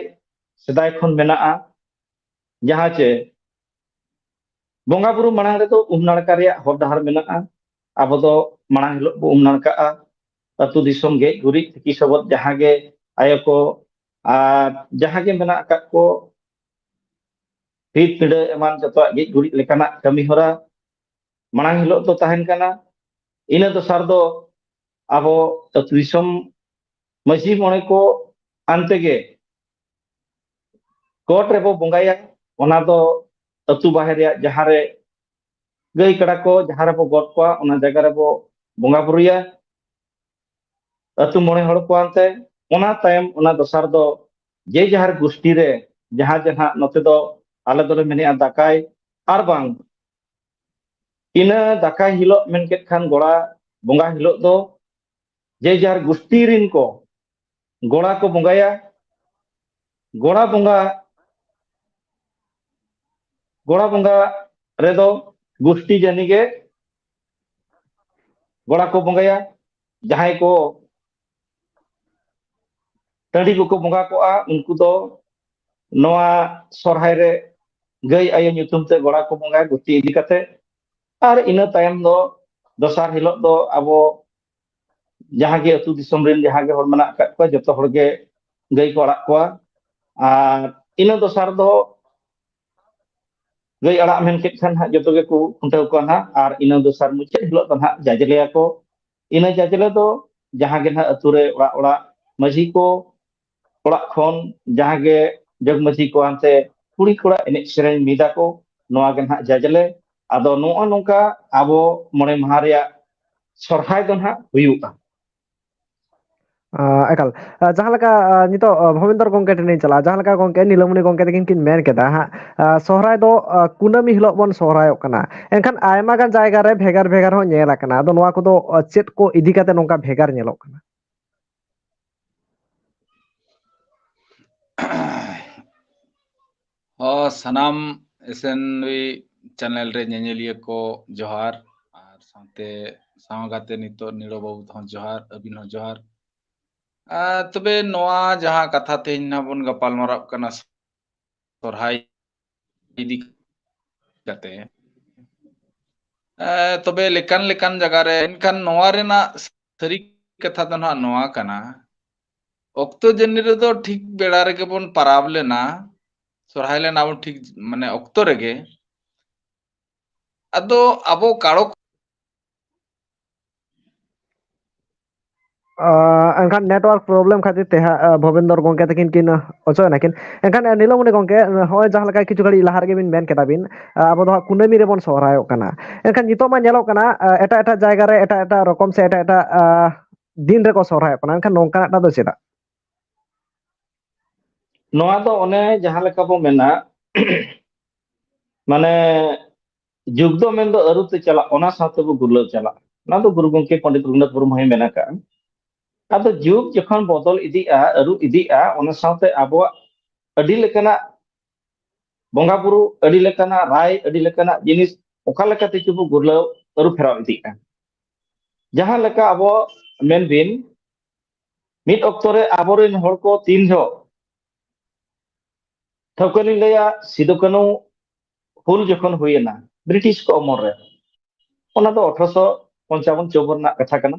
ᱥᱮᱫᱟᱭ ᱠᱷᱚᱱ ᱢᱮᱱᱟᱜᱼᱟ, ᱡᱟᱦᱟᱸ ᱪᱮ ᱵᱚᱸᱜᱟ ᱵᱩᱨᱩ ᱢᱟᱲᱟᱝ ᱨᱮᱫᱚ ᱩᱢ ᱱᱟᱲᱠᱟ ᱨᱮᱭᱟᱜ ᱦᱚᱨ ᱰᱟᱦᱟᱨ ᱢᱮᱱᱟᱜᱼᱟ᱾ ᱟᱵᱚ ᱫᱚ ᱢᱟᱲᱟᱝ ᱦᱤᱞᱳᱜ ᱵᱚ ᱩᱢ ᱱᱟᱲᱠᱟᱜᱼᱟ᱾ ᱟᱹᱛᱩ ᱫᱤᱥᱚᱢ ᱜᱮᱡ ᱜᱩᱨᱤᱡ ᱛᱤᱠᱤ ᱥᱚᱵᱚᱫ ᱡᱟᱦᱟᱸ ᱜᱮ ᱟᱭᱳ ᱠᱚ ᱟᱨ ᱡᱟᱦᱟᱸ ᱜᱮ ᱢᱮᱱᱟᱜ ᱟᱠᱟᱫ ᱠᱚ, ᱵᱷᱤᱛ ᱯᱤᱸᱰᱟᱹ ᱮᱢᱟᱱ ᱡᱚᱛᱚᱣᱟᱜ ᱜᱮᱡ ᱜᱩᱨᱤᱡ ᱞᱮᱠᱟᱱᱟᱜ ᱠᱟᱹᱢᱤ ᱦᱚᱨᱟ ᱢᱟᱲᱟᱝ ᱦᱤᱞᱳᱜ ᱫᱚ ᱛᱟᱦᱮᱱ ᱠᱟᱱᱟ᱾ ᱤᱱᱟᱹ ᱫᱚᱥᱟᱨ ᱫᱚ ᱟᱵᱚ ᱟᱹᱛᱩ ᱫᱤᱥᱚᱢ ᱢᱟᱹᱡᱷᱤ ᱢᱚᱬᱮ ᱠᱚ ᱟᱱᱛᱮ ᱜᱮ ᱜᱚᱴ ᱨᱮᱵᱚ ᱵᱚᱸᱜᱟᱭᱟ᱾ ᱚᱱᱟ ᱫᱚ ᱟᱹᱛᱩ ᱵᱟᱦᱮᱨ ᱨᱮᱭᱟᱜ ᱡᱟᱦᱟᱸ ᱨᱮ ᱜᱟᱹᱭ ᱠᱟᱰᱟ ᱠᱚ ᱡᱟᱦᱟᱸ ᱨᱮᱵᱚ ᱜᱚᱴ ᱠᱚᱣᱟ, ᱚᱱᱟ ᱡᱟᱭᱜᱟ ᱨᱮᱵᱚ ᱵᱚᱸᱜᱟ ᱵᱩᱨᱩᱭᱟ᱾ ᱟᱹᱛᱩ ᱢᱚᱬᱮ ᱦᱚᱲ ᱠᱚ ᱟᱱᱛᱮ᱾ ᱚᱱᱟ ᱛᱟᱭᱚᱢ ᱚᱱᱟ ᱫᱚᱥᱟᱨ ᱫᱚ ᱡᱮ ᱡᱟᱦᱟᱨ ᱜᱩᱥᱴᱤ ᱨᱮ ᱡᱟᱦᱟᱸ ᱡᱮ ᱱᱟᱦᱟᱜ ᱱᱚᱛᱮ ᱫᱚ ᱟᱞᱮ ᱫᱚᱞᱮ ᱢᱮᱱᱮᱜᱼᱟ ᱫᱟᱠᱟᱭ, ᱟᱨ ᱵᱟᱝ ᱤᱱᱟᱹ ᱫᱟᱠᱟᱭ ᱦᱤᱞᱳᱜ ᱢᱮᱱ ᱠᱮᱫ ᱠᱷᱟᱱ ᱜᱚᱲᱟ ᱵᱚᱸᱜᱟ ᱦᱤᱞᱳᱜ ᱫᱚ ᱡᱮ ᱡᱟᱦᱟᱨ ᱜᱩᱥᱴᱤ ᱨᱤᱱ ᱠᱚ ᱜᱚᱲᱟ ᱠᱚ ᱵᱚᱸᱜᱟᱭᱟ᱾ ᱜᱚᱲᱟ ᱵᱚᱸᱜᱟ, ᱜᱚᱲᱟ ᱵᱚᱸᱜᱟ ᱨᱮᱫᱚ ᱜᱩᱥᱴᱤ ᱡᱟᱹᱱᱤ ᱜᱮ ᱜᱚᱲᱟ ᱠᱚ ᱵᱚᱸᱜᱟᱭᱟ᱾ ᱡᱟᱦᱟᱸᱭ ᱠᱚ ᱴᱟᱺᱰᱤ ᱠᱚᱠᱚ ᱵᱚᱸᱜᱟ ᱠᱚᱜᱼᱟ, ᱩᱱᱠᱩ ᱫᱚ ᱱᱚᱣᱟ ᱥᱚᱨᱦᱟᱭ ᱨᱮ ᱜᱟᱹᱭ ᱟᱭᱳ ᱧᱩᱛᱩᱢ ᱛᱮ ᱜᱚᱲᱟ ᱠᱚ ᱵᱚᱸᱜᱟᱭᱟ ᱜᱩᱥᱴᱤ ᱤᱫᱤ ᱠᱟᱛᱮ᱾ ᱟᱨ ᱤᱱᱟᱹ ᱛᱟᱭᱚᱢ ᱫᱚ ᱫᱚᱥᱟᱨ ᱦᱤᱞᱳᱜ ᱫᱚ ᱟᱵᱚ ᱡᱟᱦᱟᱸ ᱜᱮ ᱟᱹᱛᱩ ᱫᱤᱥᱚᱢ ᱨᱮᱱ ᱡᱟᱦᱟᱸ ᱜᱮ ᱦᱚᱲ ᱢᱮᱱᱟᱜ ᱟᱠᱟᱫ ᱠᱚᱣᱟ, ᱡᱚᱛᱚ ᱦᱚᱲ ᱜᱮ ᱜᱟᱹᱭ ᱠᱚ ᱟᱲᱟᱜ ᱠᱚᱣᱟ᱾ ᱟᱨ ᱤᱱᱟᱹ ᱫᱚᱥᱟᱨ ᱫᱚ ᱜᱟᱹᱭ ᱟᱲᱟᱜ ᱢᱮᱱ ᱠᱮᱫ ᱠᱷᱟᱱ ᱦᱟᱸᱜ ᱡᱚᱛᱚ ᱜᱮᱠᱚ ᱠᱷᱩᱱᱴᱟᱹᱣ ᱠᱚᱣᱟ ᱦᱟᱸᱜ᱾ ᱟᱨ ᱤᱱᱟᱹ ᱫᱚᱥᱟᱨ ᱢᱩᱪᱟᱹᱫ ᱦᱤᱞᱳᱜ ᱫᱚ ᱦᱟᱸᱜ ᱡᱟᱡᱽᱞᱮᱭᱟᱠᱚ᱾ ᱤᱱᱟᱹ ᱡᱟᱡᱽᱞᱮ ᱫᱚ ᱡᱟᱦᱟᱸ ᱜᱮ ᱦᱟᱸᱜ ᱟᱹᱛᱩ ᱨᱮ ᱚᱲᱟᱜ ᱚᱲᱟᱜ ᱢᱟᱹᱡᱷᱤ ᱠᱚ ᱚᱲᱟᱜ ᱠᱷᱚᱱ ᱡᱟᱦᱟᱸ ᱜᱮ ᱡᱚᱜᱽ ᱢᱟᱹᱡᱷᱤ ᱠᱚ ᱦᱟᱱᱛᱮ ᱠᱩᱲᱤ ᱠᱚᱲᱟ ᱮᱱᱮᱡ ᱥᱮᱨᱮᱧ ᱢᱤᱫᱟ ᱠᱚ, ᱱᱚᱣᱟ ᱜᱮ ᱱᱟᱦᱟᱜ ᱡᱟᱡᱽᱞᱮ᱾ ᱟᱫᱚ ᱱᱚᱜᱼᱚ ᱱᱚᱝᱠᱟ ᱟᱵᱚ ᱢᱚᱬᱮ ᱢᱟᱦᱟ ᱨᱮᱭᱟᱜ ᱥᱚᱨᱦᱟᱭ ᱫᱚ ᱱᱟᱦᱟᱜ ᱦᱩᱭᱩᱜᱼᱟ᱾ ᱟᱸ, ᱮᱠᱟᱞ᱾ ᱟᱸ, ᱡᱟᱦᱟᱸ ᱞᱮᱠᱟ, ᱟᱸ, ᱱᱤᱛᱚᱜ, ᱟᱸ, ᱵᱷᱚᱵᱮᱱᱫᱚᱨ ᱜᱚᱝᱠᱮ ᱴᱷᱮᱱ ᱤᱧ ᱪᱟᱞᱟᱜᱼᱟ᱾ ᱡᱟᱦᱟᱸ ᱞᱮᱠᱟ ᱜᱚᱝᱠᱮ ᱱᱤᱞᱟᱹᱢᱚᱱᱤ ᱜᱚᱝᱠᱮ ᱛᱟᱹᱠᱤᱱ ᱠᱤᱱ ᱢᱮᱱ ᱠᱮᱫᱟ ᱦᱟᱸᱜ, ᱟᱸ, ᱥᱚᱦᱨᱟᱭ ᱫᱚ, ᱟᱸ, ᱠᱩᱱᱟᱹᱢᱤ ᱦᱤᱞᱳᱜ ᱵᱚᱱ ᱥᱚᱦᱨᱟᱭᱚᱜ ᱠᱟᱱᱟ᱾ ᱮᱱᱠᱷᱟᱱ ᱟᱭᱢᱟ ᱜᱟᱱ ᱡᱟᱭᱜᱟ ᱨᱮ ᱵᱷᱮᱜᱟᱨ ᱵᱷᱮᱜᱟᱨ ᱦᱚᱸ ᱧᱮᱞ ᱟᱠᱟᱱᱟ᱾ ᱟᱫᱚ ᱱᱚᱣᱟ ᱠᱚᱫᱚ, ᱟᱸ, ᱪᱮᱫ ᱠᱚ ᱤᱫᱤ ᱠᱟᱛᱮ ᱱᱚᱝᱠᱟ ᱵᱷᱮᱜᱟᱨ ᱧᱮᱞᱚᱜ ᱠᱟᱱᱟ? ᱦᱚᱸ, ᱥᱟᱱᱟᱢ ᱮᱥ ᱮᱱ ᱵᱤ ᱪᱮᱱᱮᱞ ᱨᱮ ᱧᱮᱧᱮᱞᱤᱭᱟᱹ ᱠᱚ ᱡᱚᱦᱟᱨ, ᱟᱨ ᱥᱟᱶᱛᱮ ᱥᱟᱶ ᱜᱟᱛᱮ ᱱᱤᱛᱚᱜ ᱱᱤᱲᱚ ᱵᱟᱹᱵᱩ ᱦᱚᱸ ᱡᱚᱦᱟᱨ, ᱟᱹᱵᱤᱱ ᱦᱚᱸ ᱡᱚᱦᱟᱨ᱾ ᱟᱨ ᱛᱚᱵᱮ ᱱᱚᱣᱟ ᱡᱟᱦᱟᱸ ᱠᱟᱛᱷᱟ ᱛᱮᱦᱮᱧ ᱱᱟᱦᱟᱜ ᱵᱚᱱ ᱜᱟᱯᱟᱞ ᱢᱟᱨᱟᱜ ᱠᱟᱱᱟ ᱥᱚᱨᱦᱟᱭ ᱤᱫᱤ ᱠᱟᱛᱮ, ᱮ, ᱛᱚᱵᱮ ᱞᱮᱠᱟᱱ ᱞᱮᱠᱟᱱ ᱡᱟᱭᱜᱟ ᱨᱮ, ᱮᱱᱠᱷᱟᱱ ᱱᱚᱣᱟ ᱨᱮᱱᱟᱜ ᱥᱟᱹᱨᱤ ᱠᱟᱛᱷᱟ ᱫᱚ ᱱᱟᱦᱟᱜ ᱱᱚᱣᱟ ᱠᱟᱱᱟ, ᱚᱠᱛᱚ ᱡᱟᱹᱱᱤ ᱨᱮᱫᱚ ᱴᱷᱤᱠ ᱵᱮᱲᱟ ᱨᱮᱜᱮ ᱵᱚᱱ ᱯᱟᱨᱟᱵᱽ ᱞᱮᱱᱟ, ᱥᱚᱨᱦᱟᱭ ᱞᱮᱱᱟ ᱵᱚᱱ ᱴᱷᱤᱠ, ᱢᱟᱱᱮ, ᱚᱠᱛᱚ ᱨᱮᱜᱮ᱾ ᱟᱫᱚ ᱟᱵᱚ ᱠᱟᱲᱚ ᱟᱸ, ᱮᱱᱠᱷᱟᱱ network problem ᱠᱷᱟᱹᱛᱤᱨ ᱛᱮ ᱦᱟᱸᱜ, ᱟᱸ, ᱵᱷᱚᱵᱮᱱᱫᱚᱨ ᱜᱚᱝᱠᱮ ᱛᱟᱹᱠᱤᱱ ᱠᱤᱱ, ᱟᱸ, ᱚᱪᱚᱜ ᱮᱱᱟᱠᱤᱱ᱾ ᱮᱱᱠᱷᱟᱱ, ᱟᱸ, ᱱᱤᱞᱚᱢᱚᱱᱤ ᱜᱚᱝᱠᱮ, ᱟᱸ, ᱦᱚᱸᱜᱼᱚᱭ ᱡᱟᱦᱟᱸ ᱞᱮᱠᱟ ᱠᱤᱪᱷᱩ ᱜᱷᱟᱹᱲᱤᱡ ᱞᱟᱦᱟ ᱨᱮᱜᱮ ᱵᱤᱱ ᱢᱮᱱ ᱠᱮᱫᱟ ᱵᱤᱱ, ᱟᱸ, ᱟᱵᱚ ᱫᱚ ᱦᱟᱸᱜ ᱠᱩᱱᱟᱹᱢᱤ ᱨᱮᱵᱚᱱ ᱥᱚᱦᱨᱟᱭᱚᱜ ᱠᱟᱱᱟ᱾ ᱮᱱᱠᱷᱟᱱ ᱱᱤᱛᱚᱜ ᱢᱟ ᱧᱮᱞᱚᱜ ᱠᱟᱱᱟ, ᱟᱸ, ᱮᱴᱟᱜ ᱮᱴᱟᱜ ᱡᱟᱭᱜᱟ ᱨᱮ ᱮᱴᱟᱜ ᱮᱴᱟᱜ ᱨᱚᱠᱚᱢ ᱥᱮ ᱮᱴᱟᱜ ᱮᱴᱟᱜ, ᱟᱸ, ᱫᱤᱱ ᱨᱮᱠᱚ ᱥᱚᱦᱨᱟᱭᱚᱜ ᱠᱟᱱᱟ᱾ ᱮᱱᱠᱷᱟᱱ ᱱᱚᱝᱠᱟᱱᱟᱜ ᱴᱟᱜ ᱫᱚ ᱪᱮᱫᱟᱜ? ᱱᱚᱣᱟ ᱫᱚ ᱚᱱᱮ ᱡᱟᱦᱟᱸ ᱞᱮᱠᱟ ᱵᱚ ᱢᱮᱱᱟ, ᱢᱟᱱᱮ ᱡᱩᱜᱽ ᱫᱚ ᱢᱮᱱᱫᱚ ᱟᱹᱨᱩ ᱛᱮ ᱪᱟᱞᱟᱜ, ᱚᱱᱟ ᱥᱟᱶᱛᱮ ᱵᱚ ᱜᱩᱨᱞᱟᱹᱣ ᱪᱟᱞᱟᱜ᱾ ᱚᱱᱟ ᱫᱚ ᱜᱩᱨᱩ ᱜᱚᱢᱠᱮ ᱯᱚᱱᱰᱤᱛ ᱨᱚᱜᱷᱩᱱᱟᱛᱷ ᱢᱩᱨᱢᱩ ᱦᱚᱸᱭ ᱢᱮᱱ ᱟᱠᱟᱫᱼᱟ᱾ ᱟᱫᱚ ᱡᱩᱜᱽ ᱡᱚᱠᱷᱚᱱ ᱵᱚᱫᱚᱞ ᱤᱫᱤᱜᱼᱟ, ᱟᱹᱨᱩ ᱤᱫᱤᱜᱼᱟ, ᱚᱱᱟ ᱥᱟᱶᱛᱮ ᱟᱵᱚᱣᱟᱜ ᱟᱹᱰᱤ ᱞᱮᱠᱟᱱᱟᱜ ᱵᱚᱸᱜᱟ ᱵᱩᱨᱩ, ᱟᱹᱰᱤ ᱞᱮᱠᱟᱱᱟᱜ ᱨᱟᱭ, ᱟᱹᱰᱤ ᱞᱮᱠᱟᱱᱟᱜ ᱡᱤᱱᱤᱥ ᱚᱠᱟ ᱞᱮᱠᱟ ᱛᱮᱪᱚ ᱵᱚ ᱜᱩᱨᱞᱟᱹᱣ ᱟᱹᱨᱩ ᱯᱷᱮᱨᱟᱣ ᱤᱫᱤᱜᱼᱟ᱾ ᱡᱟᱦᱟᱸ ᱞᱮᱠᱟ ᱟᱵᱚ ᱢᱮᱱ ᱵᱤᱱ, ᱢᱤᱫ ᱚᱠᱛᱚ ᱨᱮ ᱟᱵᱚᱨᱮᱱ ᱦᱚᱲ ᱠᱚ ᱛᱤᱱ ᱡᱚᱦᱚᱜ, ᱴᱷᱟᱹᱣᱠᱟᱹ ᱞᱤᱧ ᱞᱟᱹᱭᱟ, ᱥᱤᱫᱩ ᱠᱟᱹᱱᱦᱩ ᱦᱩᱞ ᱡᱚᱠᱷᱚᱱ ᱦᱩᱭᱮᱱᱟ ᱵᱨᱤᱴᱤᱥ ᱠᱚ ᱚᱢᱚᱞ ᱨᱮ, ᱚᱱᱟ ᱫᱚ ᱟᱴᱷᱨᱚᱥᱚ ᱯᱚᱧᱪᱟᱵᱚᱱ ᱪᱚᱣᱵᱚᱱ ᱨᱮᱱᱟᱜ ᱠᱟᱛᱷᱟ ᱠᱟᱱᱟ᱾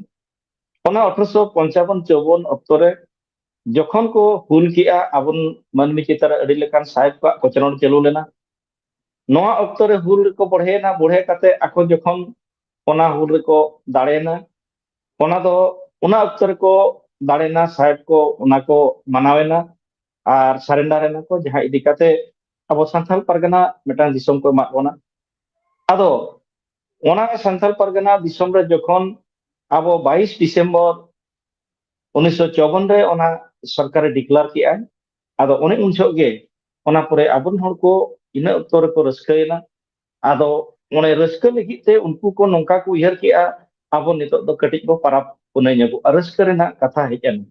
ᱚᱱᱟ ᱟᱴᱷᱨᱚᱥᱚ ᱯᱚᱧᱪᱟᱵᱚᱱ ᱪᱚᱣᱵᱚᱱ ᱚᱠᱛᱚ ᱨᱮ ᱡᱚᱠᱷᱚᱱ ᱠᱚ ᱦᱩᱞ ᱠᱮᱜᱼᱟ, ᱟᱵᱚ ᱢᱟᱹᱱᱢᱤ ᱪᱮᱛᱟᱱ ᱨᱮ ᱟᱹᱰᱤ ᱞᱮᱠᱟᱱ ᱥᱟᱦᱮᱵ ᱠᱚᱣᱟᱜ ᱠᱚᱪᱞᱚᱱ ᱪᱟᱹᱞᱩ ᱞᱮᱱᱟ᱾ ᱱᱚᱣᱟ ᱚᱠᱛᱚ ᱨᱮ ᱦᱩᱞ ᱨᱮᱠᱚ ᱵᱚᱲᱦᱮᱭᱮᱱᱟ, ᱵᱚᱲᱦᱮ ᱠᱟᱛᱮ ᱟᱠᱚ ᱡᱚᱠᱷᱚᱱ ᱚᱱᱟ ᱦᱩᱞ ᱨᱮᱠᱚ ᱫᱟᱲᱮᱭᱮᱱᱟ, ᱚᱱᱟ ᱫᱚ ᱚᱱᱟ ᱚᱠᱛᱚ ᱨᱮᱠᱚ ᱫᱟᱲᱮᱱᱟ, ᱥᱟᱦᱮᱵ ᱠᱚ ᱚᱱᱟ ᱠᱚ ᱢᱟᱱᱟᱣᱮᱱᱟ ᱟᱨ ᱥᱟᱨᱮᱱᱰᱟᱨ ᱮᱱᱟ ᱠᱚ, ᱡᱟᱦᱟᱸ ᱤᱫᱤ ᱠᱟᱛᱮ ᱟᱵᱚ ᱥᱟᱱᱛᱟᱲ ᱯᱟᱨᱜᱟᱱᱟ ᱢᱤᱫᱴᱟᱝ ᱫᱤᱥᱚᱢ ᱠᱚ ᱮᱢᱟᱜ ᱵᱚᱱᱟ᱾ ᱟᱫᱚ ᱚᱱᱟ ᱥᱟᱱᱛᱟᱲ ᱯᱟᱨᱜᱟᱱᱟ ᱫᱤᱥᱚᱢ ᱨᱮ ᱡᱚᱠᱷᱚᱱ ᱟᱵᱚ ᱵᱟᱭᱤᱥ ᱰᱤᱥᱮᱢᱵᱚᱨ ᱩᱱᱤᱥᱥᱚ ᱪᱚᱣᱵᱚᱱ ᱨᱮ ᱚᱱᱟ ᱥᱚᱨᱠᱟᱨᱮ ᱰᱤᱠᱞᱟᱨ ᱠᱮᱜᱼᱟ, ᱟᱫᱚ ᱚᱱᱮ ᱩᱱ ᱡᱚᱦᱚᱜ ᱜᱮ ᱚᱱᱟ ᱯᱚᱨᱮ ᱟᱵᱚᱨᱮᱱ ᱦᱚᱲ ᱠᱚ ᱤᱱᱟᱹ ᱚᱠᱛᱚ ᱨᱮᱠᱚ ᱨᱟᱹᱥᱠᱟᱹᱭᱮᱱᱟ᱾ ᱟᱫᱚ ᱚᱱᱮ ᱨᱟᱹᱥᱠᱟᱹ ᱞᱟᱹᱜᱤᱫ ᱛᱮ ᱩᱱᱠᱩ ᱠᱚ ᱱᱚᱝᱠᱟ ᱠᱚ ᱩᱭᱦᱟᱹᱨ ᱠᱮᱜᱼᱟ, ᱟᱵᱚ ᱱᱤᱛᱚᱜ ᱫᱚ ᱠᱟᱹᱴᱤᱡ ᱵᱚ ᱯᱟᱨᱟᱵᱽ ᱯᱩᱱᱟᱹᱭ ᱧᱚᱜᱚᱜᱼᱟ, ᱨᱟᱹᱥᱠᱟᱹ ᱨᱮᱱᱟᱜ ᱠᱟᱛᱷᱟ ᱦᱮᱡ ᱮᱱᱟ᱾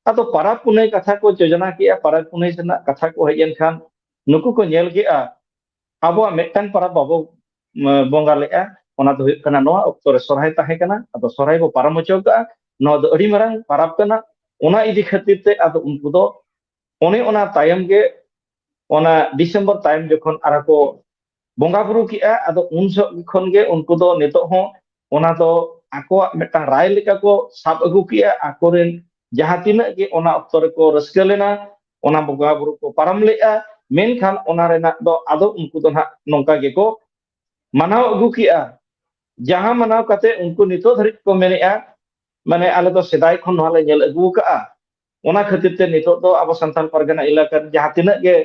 ᱟᱫᱚ ᱯᱟᱨᱟᱵᱽ ᱯᱩᱱᱟᱹᱭ ᱠᱟᱛᱷᱟ ᱠᱚ ᱡᱳᱡᱚᱱᱟ ᱠᱮᱜᱼᱟ, ᱯᱟᱨᱟᱵᱽ ᱯᱩᱱᱟᱹᱭ ᱨᱮᱱᱟᱜ ᱠᱟᱛᱷᱟ ᱠᱚ ᱦᱮᱡ ᱮᱱ ᱠᱷᱟᱱ ᱱᱩᱠᱩ ᱠᱚ ᱧᱮᱞ ᱠᱮᱜᱼᱟ, ᱟᱵᱚᱣᱟᱜ ᱢᱤᱫᱴᱟᱝ ᱯᱟᱨᱟᱵᱽ ᱵᱟᱵᱚ, ᱩᱢ, ᱵᱚᱸᱜᱟ ᱞᱮᱜᱼᱟ, ᱚᱱᱟ ᱫᱚ ᱦᱩᱭᱩᱜ ᱠᱟᱱᱟ ᱱᱚᱣᱟ ᱚᱠᱛᱚ ᱨᱮ ᱥᱚᱨᱦᱟᱭ ᱛᱟᱦᱮᱸ ᱠᱟᱱᱟ, ᱟᱫᱚ ᱥᱚᱨᱦᱟᱭ ᱵᱚ ᱯᱟᱨᱚᱢ ᱦᱚᱪᱚ ᱠᱟᱜᱼᱟ, ᱱᱚᱣᱟ ᱫᱚ ᱟᱹᱰᱤ ᱢᱟᱨᱟᱝ ᱯᱟᱨᱟᱵᱽ ᱠᱟᱱᱟ᱾ ᱚᱱᱟ ᱤᱫᱤ ᱠᱷᱟᱹᱛᱤᱨ ᱛᱮ ᱟᱫᱚ ᱩᱱᱠᱩ ᱫᱚ ᱚᱱᱮ ᱚᱱᱟ ᱛᱟᱭᱚᱢ ᱜᱮ ᱚᱱᱟ ᱰᱤᱥᱮᱢᱵᱚᱨ ᱛᱟᱭᱚᱢ ᱡᱚᱠᱷᱚᱱ ᱟᱨᱦᱚᱸ ᱠᱚ ᱵᱚᱸᱜᱟ ᱵᱩᱨᱩ ᱠᱮᱜᱼᱟ, ᱟᱫᱚ ᱩᱱ ᱡᱚᱦᱚᱜ ᱠᱷᱚᱱ ᱜᱮ ᱩᱱᱠᱩ ᱫᱚ ᱱᱤᱛᱚᱜ ᱦᱚᱸ ᱚᱱᱟ ᱫᱚ ᱟᱠᱚᱣᱟᱜ ᱢᱤᱫᱴᱟᱝ ᱨᱟᱭ ᱞᱮᱠᱟ ᱠᱚ ᱥᱟᱵ ᱟᱹᱜᱩ ᱠᱮᱜᱼᱟ᱾ ᱟᱠᱚᱨᱮᱱ ᱡᱟᱦᱟᱸ ᱛᱤᱱᱟᱹᱜ ᱜᱮ ᱚᱱᱟ ᱚᱠᱛᱚ ᱨᱮᱠᱚ ᱨᱟᱹᱥᱠᱟᱹ ᱞᱮᱱᱟ, ᱚᱱᱟ ᱵᱚᱸᱜᱟ ᱵᱩᱨᱩ ᱠᱚ ᱯᱟᱨᱚᱢ ᱞᱮᱜᱼᱟ, ᱢᱮᱱᱠᱷᱟᱱ ᱚᱱᱟ ᱨᱮᱱᱟᱜ ᱫᱚ ᱟᱫᱚ ᱩᱱᱠᱩ ᱫᱚ ᱱᱟᱦᱟᱜ ᱱᱚᱝᱠᱟ ᱜᱮᱠᱚ ᱢᱟᱱᱟᱣ ᱟᱹᱜᱩ ᱠᱮᱜᱼᱟ᱾ ᱡᱟᱦᱟᱸ ᱢᱟᱱᱟᱣ ᱠᱟᱛᱮ ᱩᱱᱠᱩ ᱱᱤᱛᱚᱜ ᱫᱷᱟᱹᱨᱤᱡ ᱠᱚ ᱢᱮᱱᱮᱜᱼᱟ, ᱢᱟᱱᱮ, ᱟᱞᱮ ᱫᱚ ᱥᱮᱫᱟᱭ ᱠᱷᱚᱱ ᱱᱚᱣᱟ ᱞᱮ ᱧᱮᱞ ᱟᱹᱜᱩ ᱠᱟᱜᱼᱟ᱾ ᱚᱱᱟ ᱠᱷᱟᱹᱛᱤᱨ ᱛᱮ ᱱᱤᱛᱚᱜ ᱫᱚ ᱟᱵᱚ ᱥᱟᱱᱛᱟᱲ ᱯᱟᱨᱜᱟᱱᱟ ᱮᱞᱟᱠᱟ ᱨᱮ ᱡᱟᱦᱟᱸ ᱛᱤᱱᱟᱹᱜ ᱜᱮ